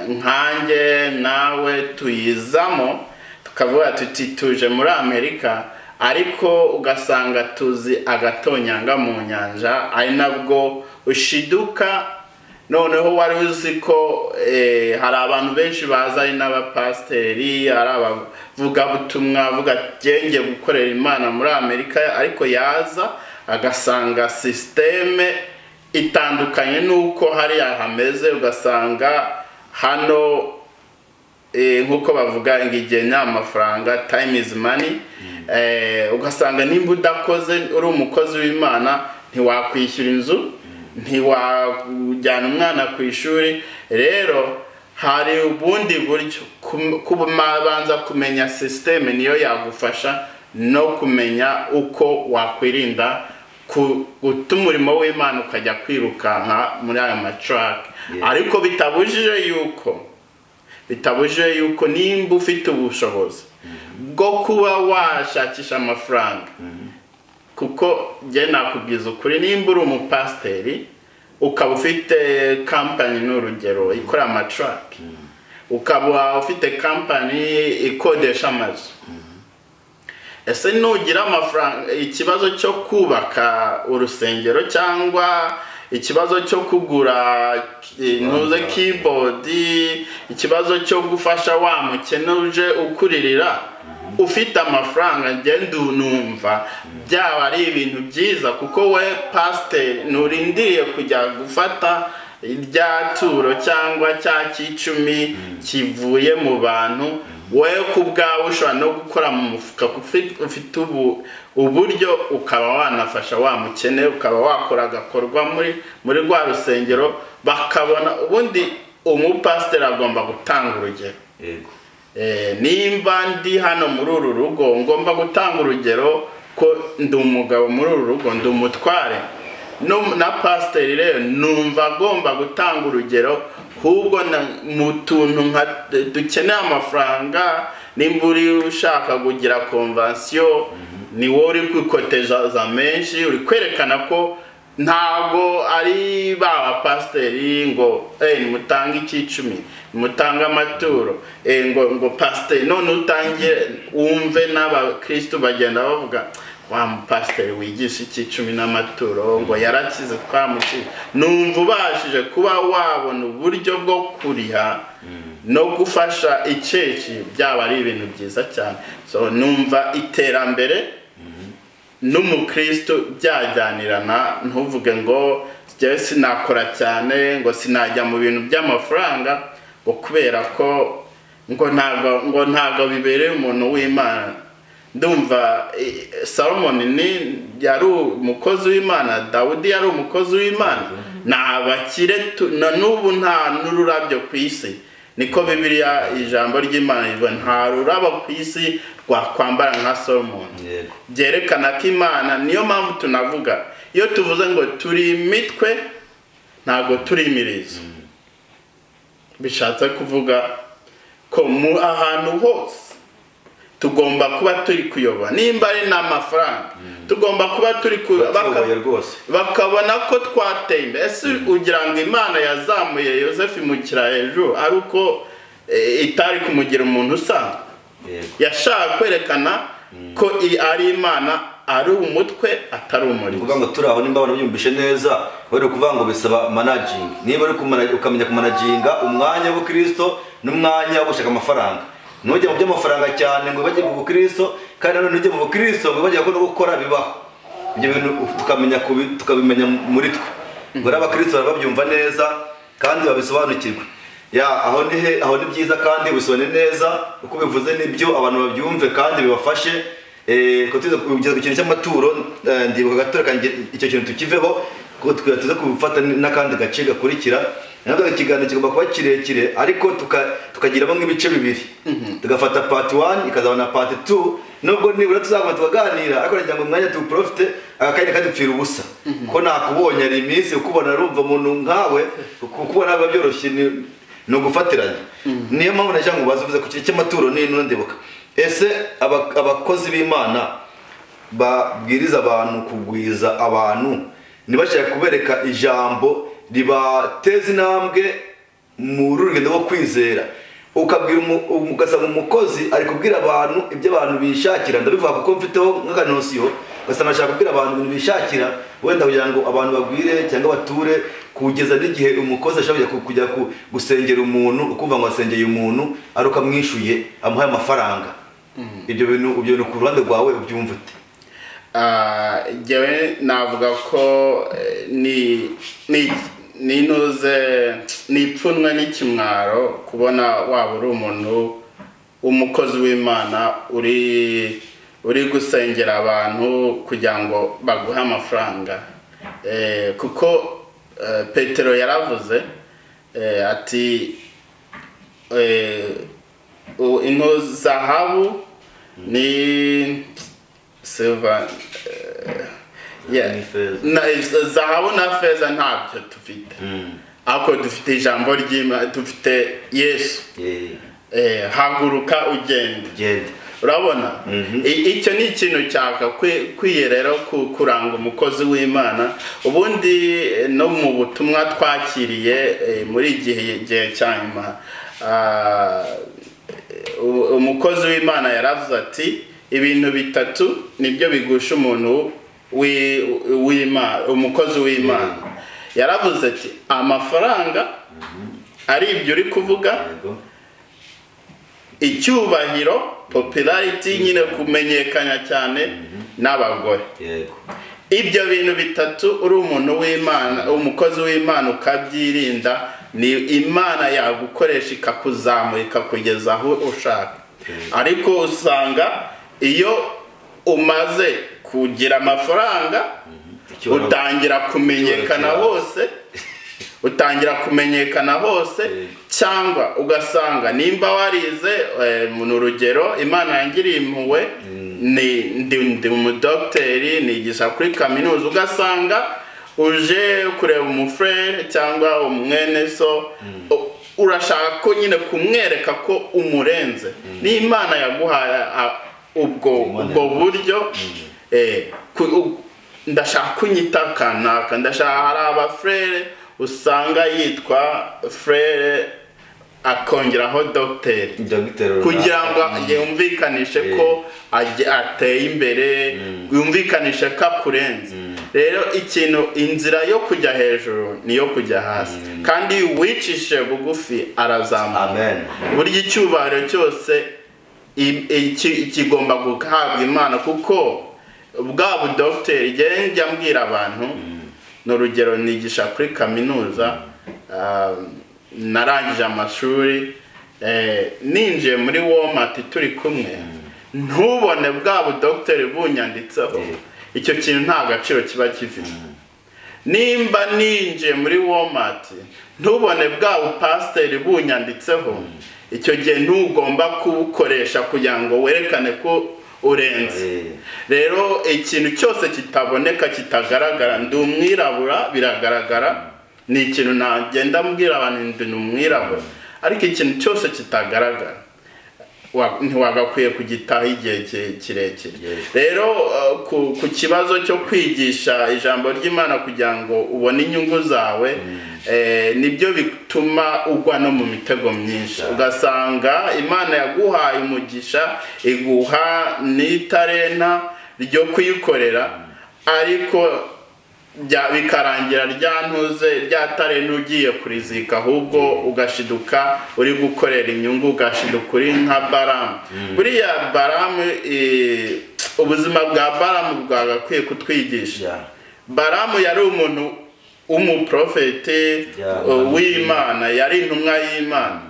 nkanjye nawe tuyizamo tukavuga tuti tuje muri Amerika, ariko ugasanga tuzi agatonyanga mu nyanja, ari nabwo ushiduka. Noneho wari uzi ko hari abantu benshi baza, ari n'abapasiteri, ari abavugabutumwa, avuga genge gukorera Imana muri Amerika, ariko yaza agasanga système itandukanye n'uko hariya hameze. Ugasanga hano nk'uko bavuga ngo igihe ni amafaranga, time is money. Ugasanga nimba udakoze uri umukozi w'Imana ntiwakwishyura inzu, ntiwajyana umwana ku ishuri. Rero hari ubundi buryo kubanza kumenya système, niyo yagufasha no kumenya uko wakwirinda guta umurimo w'Imana ukajya kwirukanka muri ayo matraki. Ariko bitabujije yuko nimba ufite ubushobozi bwo kuba washakisha amafaranga, kuko njye nakubwiza ukuri, nimba uri umupasiteri ukaba ufite kampani, n'urugero ikora amatraki, ukaba ufite kampani ikodesha amazu, ese nugira amafaranga, ikibazo cyo kubaka urusengero cyangwa ikibazo cyo kugura ntuze keyboard, ikibazo cyo gufasha wa mukene uje ukuririra, ufite amafaranga, ngende numva byaba ari ibintu byiza, kuko we pasiteri nturindiriye kujya gufata irya turo cyangwa cya cy'icumi kivuye mu bantu. Wowe ku bwawe ushobora no gukora mu mufuka, ufite uburyo ukaba wanafasha wa mukene, ukaba wakora agakorwa muri rwa rusengero bakabona. Ubundi umupasiteri agomba gutanga urugero. Nimba ndi hano muri uru rugo ngomba gutanga urugero ko ndi umugabo muri uru rugo, ndi umutware. Na pasiteri rero numva agomba gutanga urugero, ahubwo mu tuntu dukeneye amafaranga. Nimba uri ushaka kugira konvansiyo, ni wowe uri kwikoteza menshi, uri kwerekana ko ntabwo ari ba bapasiteri ngo nimutange icy'icumi, nimutange amaturo, ngo pasiteri none utangire wumve n'abakristu bagenda bavuga wa mupasiteri wigisha icy'icumi n'amaturo ngo yarakize twamukize. Numva ubashije kuba wabona uburyo bwo kuriha no gufasha iceci, byaba ari ibintu byiza cyane. So numva iterambere n'umukristo byajyanirana. Ntuvuge ngo njyewe sinakora cyane, ngo sinajya mu bintu by'amafaranga, ngo kubera ko ngo ntabwo bibereye umuntu w'Imana. Ndumva Salomon ni yari umukozi w'Imana, Dawudi yari umukozi w'Imana, ni abakire na n'ubu nta n'ururabyo ku isi. Niko Bibiliya ijambo ry'Imana rivuga, nta rurabo ku isi rwakwambara nka Solomon. Byerekana ko Imana, niyo mpamvu tunavuga iyo tuvuze ngo turi imitwe ntabwo turi imirizo, bishatse kuvuga ko mu ahantu hose tugomba kuba turi kuyoba. Nimba ari n'amafaranga tugomba kuba turi bakabona ko twateye imbere. Ese ugira ngo Imana yazamuye Yosefu imukira hejuru ari uko itari kumugira umuntu usanzwe? Yashaka kwerekana ko ari Imana, ari umutwe atari umurizo. Kuvuga ngo turi aho, nimba wanabyumvishe neza, bari kuvuga ngo bisaba managing. Niba uri ukamenya kumanaginga umwanya w'Ubukristo n'umwanya wo gushaka amafaranga, ntujye mu by'amafaranga cyane ngo bajye mu Bukristo, kandi nanone ntujye mu Bukristo ngo bajye ko no gukora bibaho. Ibyo bintu tukamenya tukabimenya muri twe. Ngo abakristo babyumva neza kandi babisobanukirwe. Ya aho ni aho ni byiza kandi bisone neza, uko bivuze nibyo abantu babyumve kandi bibafashe. Ko tuze kugeza ku kintu cy'amaturo, ndibuka gato kandi icyo kintu tukiveho, ko tuze kubifata n'akandi gace gakurikira. Ntabwo ikiganiro kigomba kuba kirekire, ariko tukagiramo nk'ibice bibiri, tugafata part 1 ikazaba na part 2. Nubwo nibura tuzaguma tukaganira, ariko nagira ngo umwanya tuwuprofite akanya kadupfira ubusa, ko nakubonye ari iminsi ukubona arumva umuntu nkawe, kukubona biba byoroshye. Ni ugufatiranya. Niyo mpamvu nagira ngo bazuvuze ku kintu cy'amaturo n'intuno ndibuka. Ese abakozi b'Imana babwiriza abantu kugwiza abantu ntibashaka kubereka ijambo ribateza intambwe mu rugendo rwo kwizera, ukabwira ugasanga umukozi ari kubwira abantu ibyo abantu bishakira, ndabivuga kuko mfiteho nk'akanosiyo, ugasanga ashaka kubwira abantu ibintu bishakira wenda kugira ngo abantu bagwire cyangwa bature, kugeza n'igihe umukozi ashobora kujya gusengera umuntu ukumva ngo asengeye umuntu ari uko amwishyuye amuhaye amafaranga. Ibyo bintu ku ruhande rwawe ubyumva ute? Njyewe navuga ko ni ni ipfunwe n'ikimwaro kubona waba uri umuntu umukozi w'Imana uri gusengera abantu kugira ngo baguhe amafaranga, kuko Petero yaravuze ati ino zahabu ni silver, zahabu na feza ntabyo dufite, ariko dufite ijambo ry'Imana, dufite Yesu. Haguruka ugende. Urabona icyo ni ikintu cyakakwiye rero kuranga umukozi w'Imana. Ubundi no mu butumwa twakiriye muri igihe cya nyuma, umukozi w'Imana yaravuze ati ibintu bitatu nibyo bigusha umuntu w'Imana, umukozi w'Imana. Yaravuze ati amafaranga ari ibyo uri kuvuga, icyubahiro, popularity nyine kumenyekana cyane, n'abagore. Ibyo bintu bitatu uri umuntu w'Imana, umukozi w'Imana ukabyirinda, ni Imana yagukoresha ikakuzamura ikakugeza aho ushaka. Ariko usanga iyo umaze kugira amafaranga utangira kumenyekana hose, utangira kumenyekana hose, cyangwa ugasanga nimba warize mu rugero Imana yangiriye impuhwe, ni ndi umudokiteri nigisha kuri kaminuza, ugasanga uje kureba umufrere cyangwa umwene so, urashaka ko nyine kumwereka ko umurenze. Ni Imana yaguhaye ubwo buryo. Ndashaka kunyita kanaka, ndashaka hari abafrere usanga yitwa frere akongeraho dogiteri kugira ngo yumvikanishe ko ateye imbere, yumvikanishe ko akurenze. Rero ikintu, inzira yo kujya hejuru niyo kujya hasi, kandi uwicishije bugufi arazamuka. Burya icyubahiro cyose kigomba guhabwa Imana, kuko bwa budogiteri njya mbwira abantu, ni urugero nigisha kuri kaminuza, narangije amashuri, ninjiye muri Walmart turi kumwe, ntubone bwa budogiteri bunyanditseho, icyo kintu nta gaciro kiba gifite. Nimba ninjiye muri Walmart ntubone bwa bupasiteri bunyanditseho, icyo gihe ntugomba kubukoresha kugira ngo werekane ko urenze. Rero ikintu cyose kitaboneka kitagaragara, ndi umwirabura biragaragara, ni ikintu nagenda mbwira abantu ndi umwirabura, ariko ikintu cyose kitagaragara ntiwagakwiye kugitaho igihe kirekire. Rero ku kibazo cyo kwigisha ijambo ry'Imana kugira ngo ubone inyungu zawe, nibyo bituma ugwa no mu mitego myinshi, ugasanga Imana yaguhaye umugisha, iguha n'itarenta ryo kuyikorera, ariko bikarangira rya ntuze rya tarenta ugiye kurizika, ahubwo ugashiduka uri gukorera inyungu, ugashiduka uri nka Baramu. Buriya Baramu, ubuzima bwa Baramu bwagakwiye kutwigisha. Baramu yari umuntu w'umuprofeti w'Imana, yari intumwa y'Imana,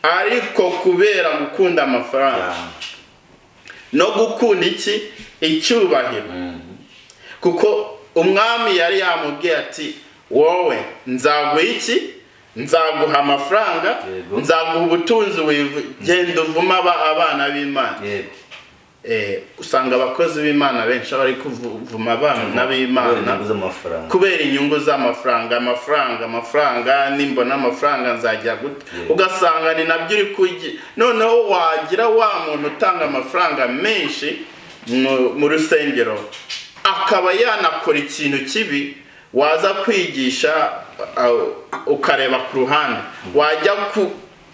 ariko kubera gukunda amafaranga no gukunda iki icyubahiro, kuko umwami yari yamubwiye ati wowe nzaguha iki, nzaguha amafaranga, nzaguha ubutunzi, genda uvuma abana b'Imana. Usanga abakozi b'Imana benshi bari kuvuma abana b'Imana kubera inyungu z'amafaranga, amafaranga, nimbona amafaranga nzajya gute. Ugasanga ni nabyo uri kugi. Noneho wagira wa muntu utanga amafaranga menshi mu rusengero akaba yanakora ikintu kibi, waza kwigisha ukareba ku ruhande, wajya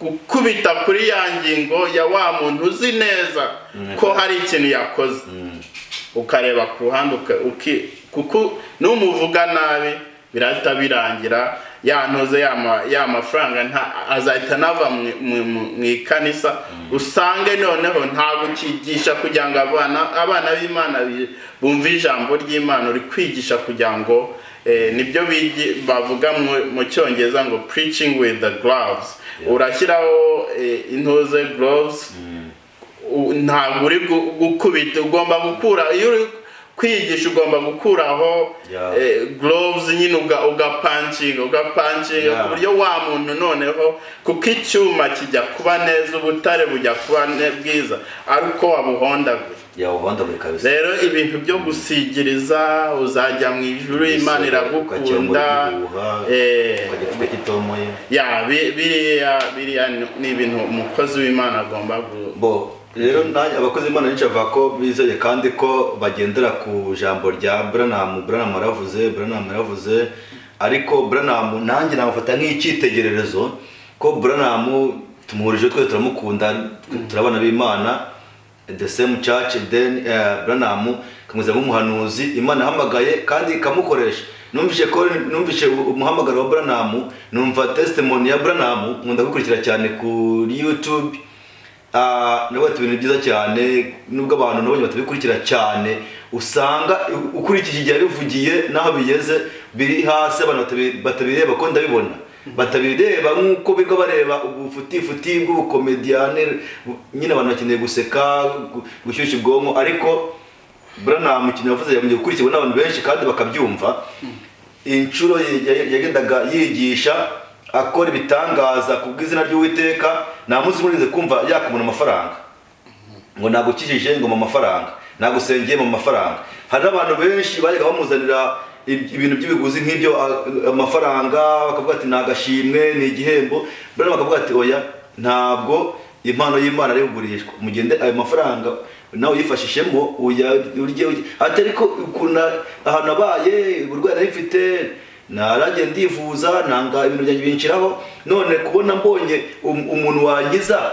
gukubita kuri ya ngingo ya wa muntu uzi neza ko hari ikintu yakoze, ukareba ku ruhande, kuko numuvuga nabi birahita birangira, yantoze ya mafaranga azahita nava mu ikanisa. Usange noneho ntabwo ukigisha kugira ngo abana b'Imana bumve ijambo ry'Imana, uri kwigisha kugira ngo nibyo bavuga mu Cyongereza ngo preaching with the gloves. Urashyiraho intoze gloves, ntabwo uri gukubita, ugomba gukura, iyo uri kwigisha ugomba gukuraho gloves nyine, ugapancinga ku buryo wa muntu noneho, kuko icyuma kijya kuba neza, ubutare bujya kuba bwiza ariko wabuhondaguye. Rero ibintu byo gusigiriza uzajya mu ijuru, Imana iragukunda, biriya ni ibintu umukozi w'Imana agomba. Rero abakozi b'Imana benshi bavuga ko bizeye kandi ko bagendera ku jambo rya Branham. Branham aravuze, ariko Branham nanjye namufata nk'icyitegererezo, ko Branham tumuhurije twese, turamukunda, turabana b'Imana, the same church. Then Branham kamuza nk'umuhanuzi Imana ahamagaye kandi ikamukoresha. Numvise umuhamagaro wa Branham, numva testimony ya Branham, nkunda gukurikira cyane kuri YouTube. Nabwo ibintu byiza cyane, nubwo abantu nabonye batabikurikira cyane, usanga ukurikije igihe bivugiye naho bigeze biri hasi, abantu batabireba ko ndabibona, batabireba nkuko bigo bareba ubufutifuti bw'ubukomediane nyine, abantu bakeneye guseka, gushyushya ubwonko. Ariko Branham ikintu yavuze yamugiye gukurikirwa n'abantu benshi kandi bakabyumva. Inshuro yagendaga yigisha akora ibitangaza ku bw'izina ry'Uwiteka, nta munsi murize kumva yakumuna amafaranga, ngo nagukijije ngo mu mafaranga, nagusengeye mu mafaranga. Hari abantu benshi bajyaga bamuzanira ibintu by'ibiguzi nk'ibyo amafaranga, bakavuga ati nagashimwe ni igihembo. Branham bakavuga ati oya, ntabwo impano y'Imana ari kugurishwa, mugende ayo mafaranga nawe yifashishemo urye. Ariko ukuntu ahantu abaye uburwayi nari mfite, narajye ndivuza, nanga ibintu byanjye binshiraho, none kubona mbonye umuntu wangiza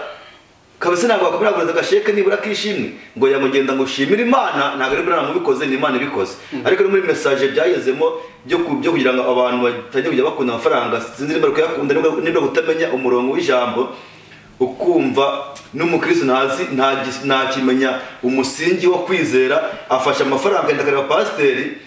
kabisa ntabwo wakomera agasheke nibura kishimwe ngo yamugenda ngo shimira Imana. Ntabwo ari Branham ubikoze, ni Imana ibikoze. Ariko no muri message byagezemo byo kugira ngo abantu batajya kujya bakunda amafaranga, sinzi niba kuyakunda niba kutamenya umurongo w'ijambo, ukumva n'umukristo ntazi ntakimenya umusingi wo kwizera, afasha amafaranga ndakareba pasiteri.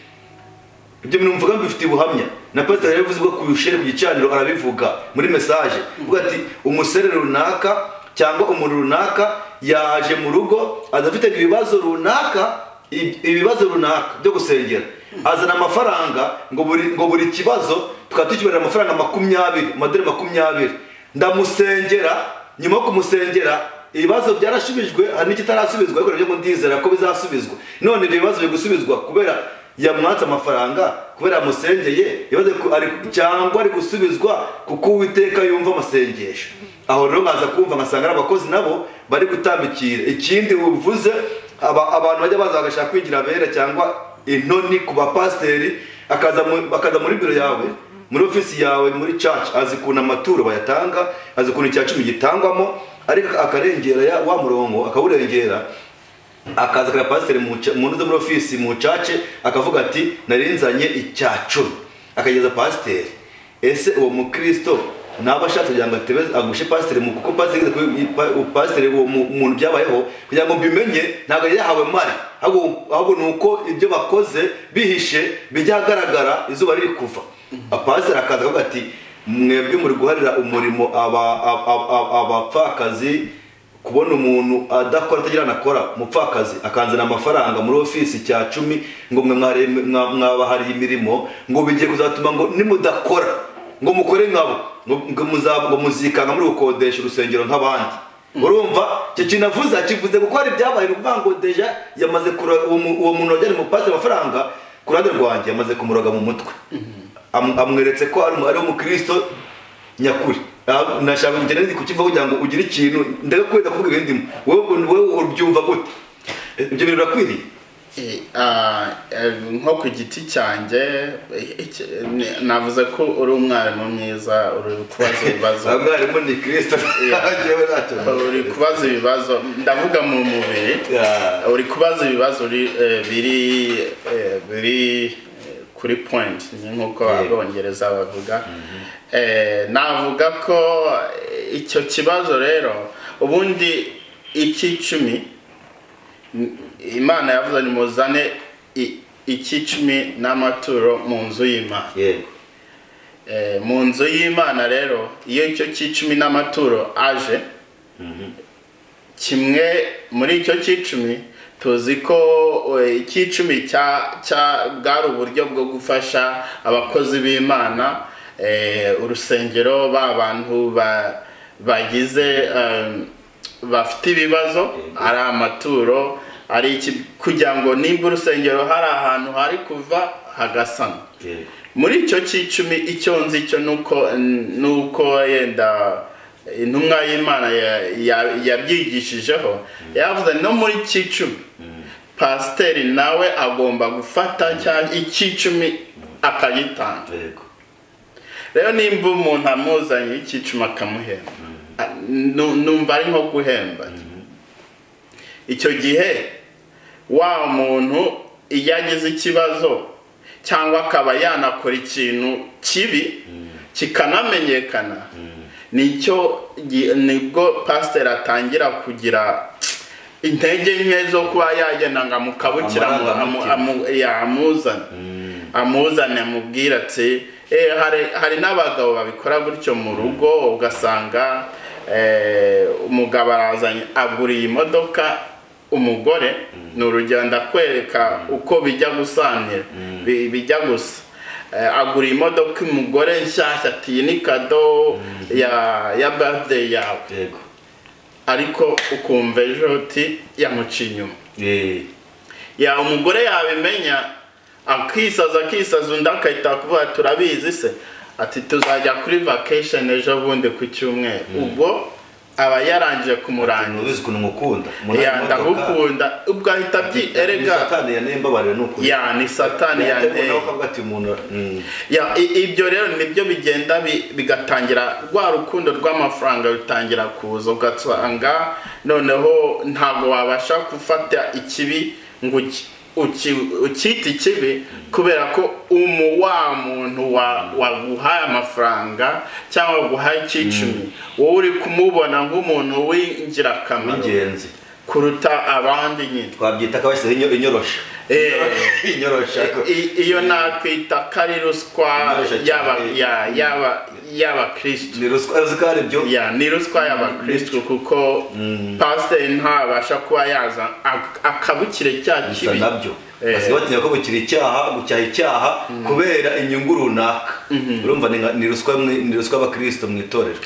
Ibyo bintu mvuga mbifitiye ubuhamya, na pasiteri yabivuze ubwo ku ku gicaniro arabivuga muri message, avuga ati umusere runaka cyangwa umuntu runaka yaje mu rugo adafite ibibazo runaka, ibibazo runaka byo gusengera, azana amafaranga ngo buri kibazo tukaba tukibarira amafaranga 20, amadolari 20, ndamusengera. Nyuma yo kumusengera ibibazo byarashubijwe, hari n'ikitarasubizwa, ariko nabyo ndizera ko bizasubizwa. None ibyo bibazo biri gusubizwa kubera yamwatse amafaranga, kubera yamusengeye, ibibazo cyangwa ari gusubizwa kuko Uwiteka yumva amasengesho. Aho rero nkaza kumva ngasanga abakozi nabo bari gutambikira. Ikindi uvuze, abantu bajya baza bagashaka kwigira abera cyangwa intoni ku bapasiteri, akaza muri biro yawe, muri ofisi yawe, muri church, azi ukuntu amaturo bayatanga, azi ukuntu icya cumi gitangwamo, ariko akarengera wa murongo akawurengera, akaza kuri pasiteri mu nzu muri ofisi mu church, akavuga ati narinzanye icya cumi, akageza pasiteri. Ese uwo mukristo naba ashatse kugira ngo atebe agushe pasiteri, mu kuko pasiteri uwo muntu byabayeho kugira ngo mbimenye, ntabwo yahawe mari, ahubwo ni uko ibyo bakoze bihishe bijya ahagaragara izuba riri kuva. Pasiteri akaza akavuga ati mwebwe muri guharira umurimo abapfakazi, kubona umuntu adakora atagira anakora, umupfakazi akanzana amafaranga muri ofisi cya 10, ngo mwe mwabahariye imirimo, ngo bigiye kuzatuma ngo nimudakora ngo mukore nkabo, ngo muzikanga muri gukodesha urusengero nk'abandi. Urumva icyo kintu avuze akivuze kuko hari ibyabaye, ni ukuvuga ngo déjà yamaze uwo muntu wajyanye umupasiteri amafaranga ku ruhande rwanjye yamaze kumuroga mu mutwe. Amweretse ko ari umukristo nyakuri. Nashaka kugenda ndi kukivuga kugira ngo ugire ikintu ndakwenda kuvuga ibindi, wowe ubyumva gute? Ibyo bintu birakwiriye? Nko ku giti cyanjye navuze ko uri umwarimu mwiza, uri kubaza ibibazo. Umwarimu ni Kristo, uri kubaza ibibazo, ndavuga mu mubiri, uri kubaza ibibazo biri kuri point, nk'uko Abongereza bavuga. Navuga ko icyo kibazo rero ubundi icy'icumi Imana yavuze ni muzane icy'icumi n'amaturo mu nzu y'Imana. Mu nzu y'Imana rero iyo icyo cy'icumi n'amaturo aje, kimwe muri icyo cy'icumi tuzi ko icy'icumi cya bwari uburyo bwo gufasha abakozi b'Imana, urusengero, ba bantu bagize bafite ibibazo, ari amaturo, ari iki, kugira ngo nimba urusengero hari ahantu hari kuva hagasana. Muri icyo cy'icumi icyo nzi cyo nuko yenda intumwa y'Imana yabyigishijeho, yavuze no muri cy'icumi pasiteri nawe agomba gufata icy'icumi akagitanga. Rero nimba umuntu amuzanye icy'icumi akamuhemba, numva ari nko guhemba. Icyo gihe wa muntu iyo agize ikibazo cyangwa akaba yanakora ikintu kibi kikanamenyekana, nicyo nibwo pasiteri atangira kugira intege nke zo kuba yagenda ngo amukabukira, amuzane amubwira ati hari n'abagabo babikora gutyo mu rugo, ugasanga umugabo arazanye aguriye imodoka umugore, ni urugero ndakwereka uko bijya gusanira, bijya gusa, agura imodoka umugore nshyashya ati ni kado ya birthday yawe, ariko ukumva ejo uti yamuciye inyuma. Ya umugore yabimenya akisaza, undi akahita kuvuga turabizi se, ati tuzajya kuri vacation ejo bundi ku cyumweru, ubwo aba yarangije kumurangiza. Uzi ukuntu mukunda, ndagukunda, ubwo ahita erega Satani yanembabarira nuko ya ni Satani yanteye. Ibyo rero nibyo bigenda bigatangira rwa rukundo rw'amafaranga rutangira kuza, ugasanga noneho ntabwo wabasha gufata ikibi ngo ukita ikibi, kubera ko wa muntu waguhaye amafaranga cyangwa waguhaye icy'icumi, wowe uri kumubona nk'umuntu w'ingirakamaro kuruta abandi nyine. Twabyita ko bashyizeho inyorosho. Iyo nakwita ko ari ruswa y'abakristo. Ni ruswa aribyo? Ni ruswa y'abakristo, kuko pasiteri ntabasha kuba yaza akabukire cya kibi. Nabyo basigaye batinya ko bukira icyaha, gucyaha icyaha kubera inyungu runaka. Urumva ni ruswa y'abakristo mu itorero.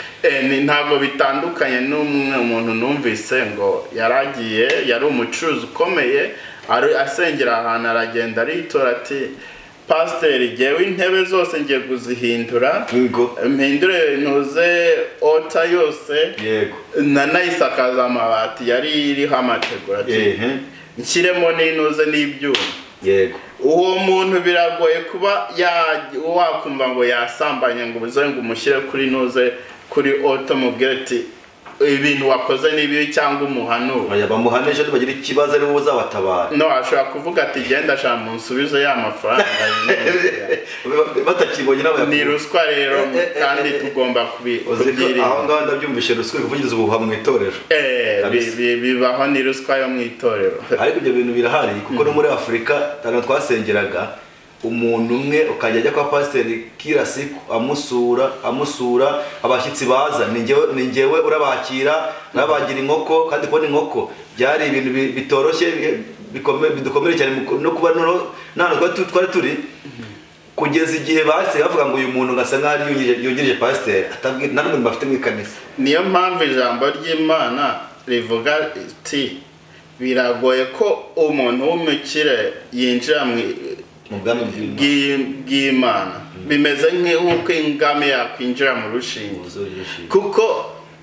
Ntabwo bitandukanye n'umwe umuntu numvise ngo yaragiye, yari umucuruzi ukomeye, asengera ahantu, aragenda aritora ati pasiteri jyewe intebe zose ngiye kuzihindura, mpindure ntuze ota yose, nanayisakaza amabati yari iriho amategura, ati nshyiremo n'intuze n'ibyuma. Uwo muntu biragoye kuba wakumva ngo yasambanye ngo uze ngo umushyire kuri ntuze kuri oto mubwire ati ibintu wakoze ni bibi cyangwa umuhanura. Bamuhanisha bagira ikibazo ari wowe uzabatabara. No, ashobora kuvuga ati genda sha munsubize ya mafaranga. Batakibonye nabo. Ni ruswa rero kandi tugomba kubyirinda. Aho ngaho ndabyumvishe ruswa ivugiriza ubuhuha mu itorero. Bibaho, ni ruswa yo mu itorero. Ariko ibyo bintu birahari kuko no muri Afrika tano twasengeraga umuntu umwe ukajya ajya kwa pasiteri kila siku amusura abashyitsi baza ni njyewe urabakira, nabagira inkoko, kandi kubona inkoko byari ibintu bitoroshye bidukomere cyane no kuba none twari turi Kugeza igihe bahise bavuga ngo uyu muntu ngasa nkaho yungirije pasiteri, nta n'umuntu bafite mu ikanisa. Niyo mpamvu ijambo ry'Imana rivuga iti biragoye ko umuntu w'umukire yinjira mu bwami bw'Imana. Bimeze nk'uko ingamiya yakwinjira mu rushinge, kuko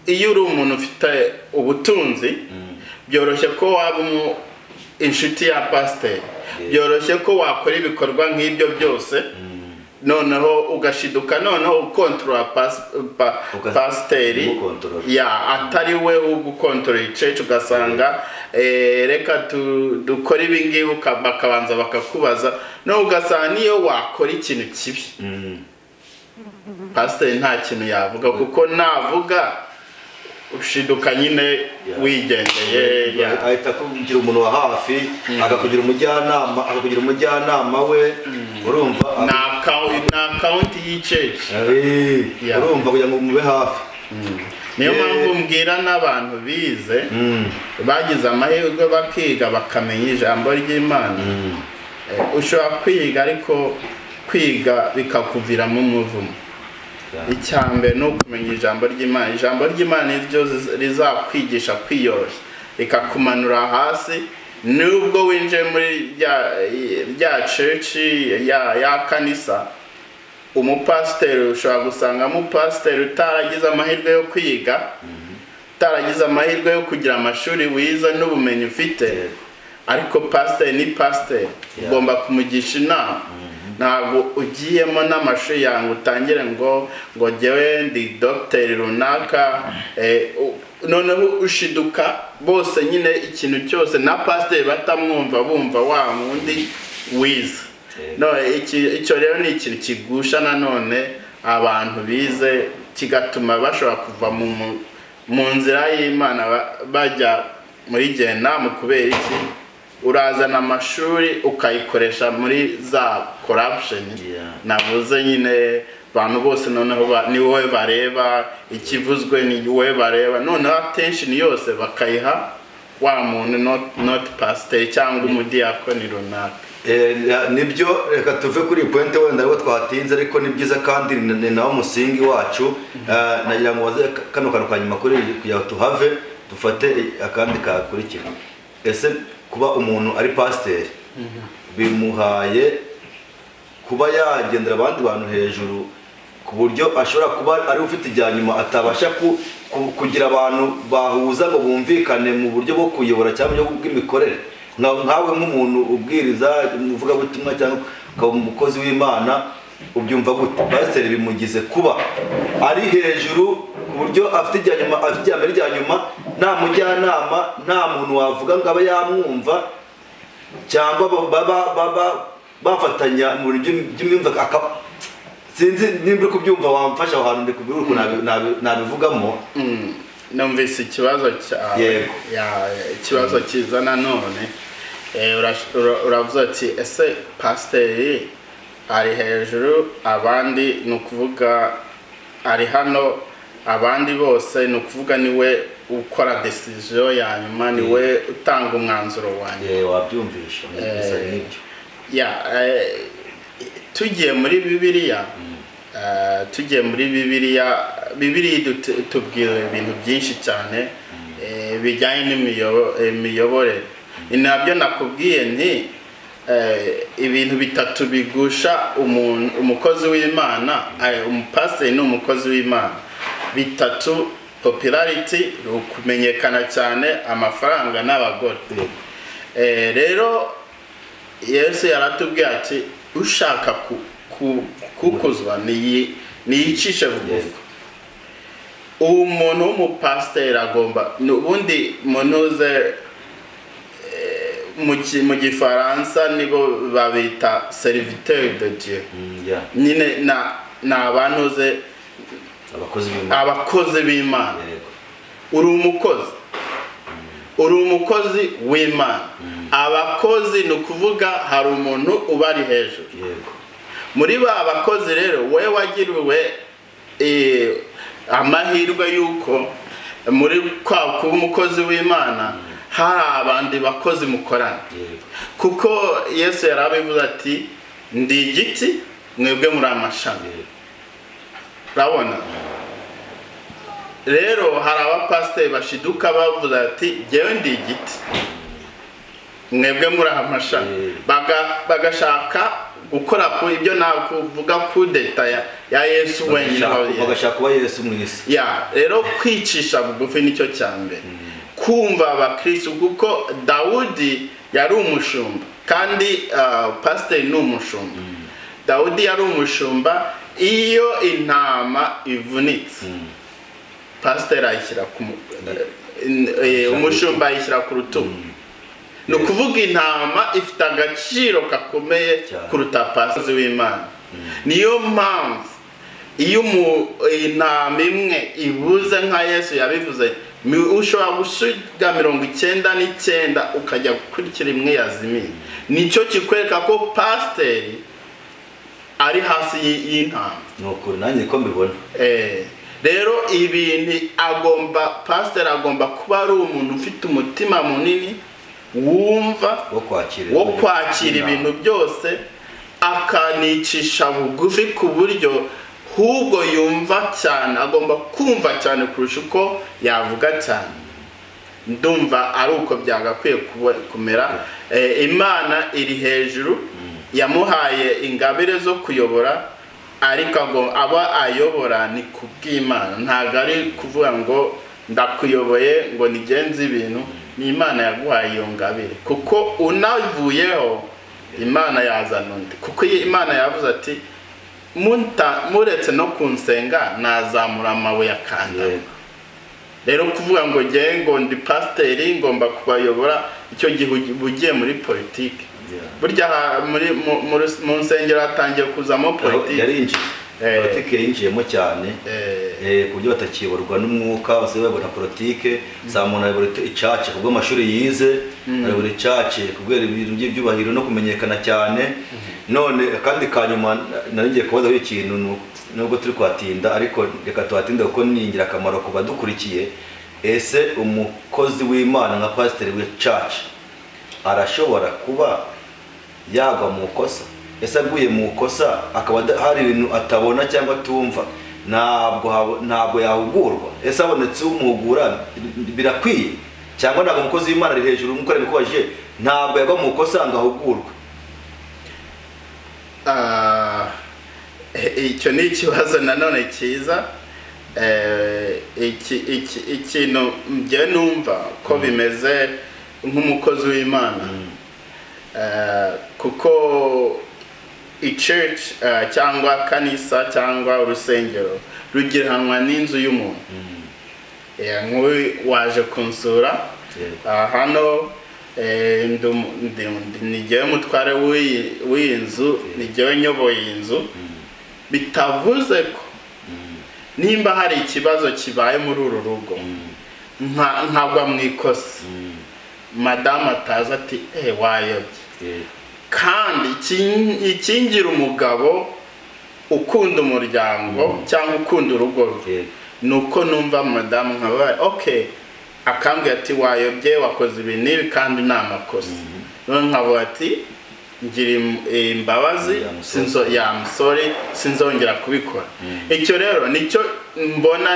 iyo uri umuntu ufite ubutunzi byoroshye ko waba inshuti ya pasiteri, byoroshye ko wakora ibikorwa nk'ibyo byose, noneho ugashiduka noneho ukontorora pasiteri ya atari we ugukontorora ichurch, ugasanga reka dukora ibi ngibi, bakabanza bakakubaza, no ugasanga niyo wakora ikintu kibi pasiteri nta kintu yavuga, kuko navuga ushiduka nyine wigendeye. Ahita kugira umuntu wa hafi, akakugira umujyanama, akakugira umujyanama we, urumva na account y'church, urumva kugira ngo mube hafi. Niyo mpamvu mbwira n'abantu bize bagize amahirwe bakiga bakamenya ijambo ry'Imana. Ushobora kwiga ariko kwiga bikakuviramo umuvumo. Icyambere ni ukumenya ijambo ry'Imana. Ijambo ry'Imana niryo rizakwigisha kwiyoroshya, rikakumanura hasi. Nubwo winjiye muri rya church ya kanisa, umupasiteri ushobora gusanga umupasiteri utaragize amahirwe yo kwiga, utaragize amahirwe yo kugira amashuri wize n'ubumenyi ufite, ariko pasiteri ni pasiteri, ugomba kumugisha inama. Ntabwo ugiyemo n'amashuri yawe utangire ngo jyewe ndi dogiteri runaka, noneho ushiduka bose nyine ikintu cyose na pasiteri batamwumva, bumva wa wundi wize. Icyo rero ni ikintu kigusha nanone abantu bize, kigatuma bashobora kuva mu nzira y'Imana bajya muri Gehinomu. Kubera iki? Urazana amashuri ukayikoresha muri za corruption navuze nyine, abantu bose noneho ni wowe bareba, ikivuzwe ni wowe bareba, noneho attention yose bakayiha wa muntu, not pastor cyangwa umudiyakoni runaka. Nibyo, reka tuve kuri point wenda ariko twatinze, ariko ni byiza kandi ni nawo musingi wacu. Nagira ngo baze kano kantu kanyuma kuri kugira tuhave dufate akandi kakurikira. Ese kuba umuntu ari pasiteri bimuhaye kuba yagendera abandi bantu hejuru, ku buryo ashobora kuba ari ufite ijya nyuma atabasha kugira abantu bahuza ngo bumvikane mu buryo bwo kuyobora cyangwa bw'imikorere? Nkawe nk'umuntu ubwiriza umuvugabutumwa cyangwa ukaba umukozi w'Imana, ubyumva gute? Pasiteri bimugize kuba ari hejuru ku buryo afite ijya nyuma, afite ijya mbere ijya nyuma, nta mujyanama, nta muntu wavuga ngo abe yamwumva, cyangwa baba bafatanya mu bintu by'imyumvire. Sinzi nimba uri kubyumva, wamfasha aho hantu ndikubwira ukuntu nabivugamo. Numvise ikibazo cyawe, ikibazo cyiza nanone. Uravuze ati ese pasiteri ari hejuru, abandi ni ukuvuga ari hano, abandi bose ni ukuvuga niwe ukora decision ya nyuma, niwe utanga umwanzuro wa nyuma. Wabyumvisha n'ibyo. Tugiye muri Bibiliya, Bibiliya itubwira ibintu byinshi cyane bijyanye n'imiyoborere. Ni nabyo nakubwiye nti ibintu bitatu bigusha umukozi w'Imana, umupasiteri ni umukozi w'Imana. Bitatu: popularity, kumenyekana cyane, amafaranga n'abagore. Rero Yesu yaratubwiye ati ushaka kukuzwa niyicishe bugufi. Uwo muntu w'umupasiteri agomba ubundi munuze mu gifaransa nibo babita serviteur de Dieu. Nyine na abantuze abakozi b'Imana. Uri umukozi, uri umukozi w'Imana. Abakozi ni ukuvuga hari umuntu ubari hejuru. Muri ba bakozi rero we wagiriwe amahirwe yuko muri kwa kuba umukozi w'Imana hari abandi bakozi mukorana. Kuko Yesu yarabivuze ati ndi igiti Mwebwe muri amashami. Urabona rero hari abapasiteri bashiduka bavuze ati jyewe ndi igiti, mwebwe muri amashami, bagashaka gukora ku ibyo nakuvuga kudeta ya Yesu wenyine, bagashaka kuba Yesu mu isi. Ya rero kwicisha bugufi nicyo cya mbere, kumva abakristo, kuko Dawudi yari umushumba kandi pasiteri ni umushumba. Dawudi yari umushumba. Iyo intama ivunitse, pasiteri ayishyira ku umushumba ayishyira ku rutugu. Ni ukuvuga intama ifite agaciro gakomeye kuruta pasiteri w'Imana. Niyo mpamvu iyo intama imwe ibuze, nka Yesu yabivuze, ushobora gusiga 99 ukajya gukurikira imwe yazimiye. Nicyo kikwereka ko pasiteri ari hasi y'intama. Nuko nanjye ko mbibona. Rero ibintu agomba, pasiteri agomba kuba ari umuntu ufite umutima munini, wumva, wo kwakira ibintu byose, akanicisha bugufi ku buryo hubwo yumva cyane, agomba kumva cyane kurusha uko yavuga cyane. Ndumva ari uko byagakwiye kumera. Imana iri hejuru, yamuhaye ingabire zo kuyobora, ariko aba ayobora ni kubw'Imana, ntabwo ari kuvuga ngo ndakuyoboye ngo nigenze ibintu. Ni Imana yaguhaye iyo ngabire, kuko unavuyeho Imana yazana undi. Kuko Imana yavuze ati muretse no kunsenga nazamura amabuye akanda. Rero kuvuga ngo nge ngo ndi pasiteri ngomba kubayobora, icyo gihe ugiye muri politiki. Burya mu nsengero hatangiye kuzamo politiki. Yarinjiye politiki, yinjiyemo cyane ku buryo batakiyoborwa n'umwuka, basigaye bayobora politiki. Saa muntu ayobora icace kubwo amashuri yize, ayobora icace kubera ibintu by'ibyubahiro no kumenyekana cyane. None kandi kanyuma nari ngiye kubaza ikintu, nubwo turi kwatinda ariko reka tuhatinde kuko ni ingirakamaro ku badukurikiye. Ese umukozi w'Imana nka pasiteri w'icace arashobora kuba yagwa mu kosa? Ese aguye mu kosa akaba hari ibintu atabona cyangwa atumva, ntabwo yahugurwa? Ese abonetse umuhugura birakwiye? Cyangwa ntabwo umukozi w'Imana ari hejuru nk'uko nabikubajije, ntabwo yagwa mu kosa ngo ahugurwe? Icyo ni ikibazo nanone cyiza. Ikintu njye numva ko bimeze nk'umukozi w'Imana, kuko i-church cyangwa kanisa cyangwa urusengero rugiranwa n'inzu y'umuntu. Nk'uyu waje kunsura hano, ni jyewe mutware w'iyi nzu, ni jyewe nyoboye iyi nzu. Bitavuze ko nimba hari ikibazo kibaye muri uru rugo nkagwa mu ikosa, madamu ataza ati wayobye. Kandi ikingira umugabo ukunda umuryango cyangwa ukunda urugo rwe ni uko numva madamu nkabaye okay, akambwira ati wayobye, wakoze ibi n'ibi kandi ni amakosa. None nkavuga ati ngira imbabazi, sorry, sinzongera kubikora. Icyo rero nicyo mbona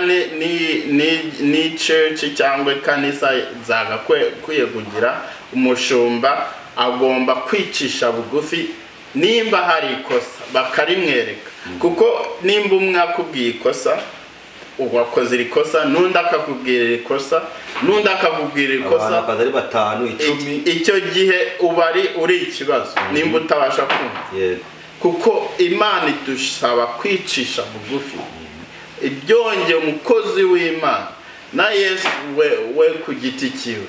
ni church cyangwa kanisa zagakwiye kugira. Umushumba agomba kwicisha bugufi, nimba hari ikosa bakarimwereka, kuko nimba umwe akubwiye ikosa wakoze ikosa, n'undi akakubwira ikosa, n'undi akakubwira ikosa, abantu ari 5 10, icyo gihe uba uri ikibazo nimba utabasha kumva. Kuko Imana idusaba kwicisha bugufi. Ibyongeye umukozi w'Imana na Yesu we ku giti cyiwe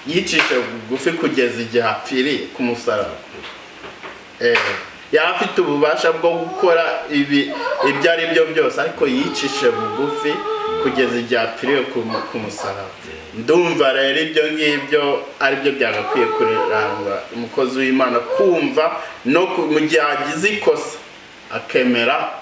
yicisha bugufi kugeza igihe apfiriye ku musaraba. Yari afite ububasha bwo gukora ibyo ari byo byose, ariko yicishe bugufi kugeza igihe apfiriye ku musaraba. Ndumva rero ibyo ngibyo ari byo byagakwiye kuranga umukozi w'Imana, kumva no mu gihe agize ikosa akemera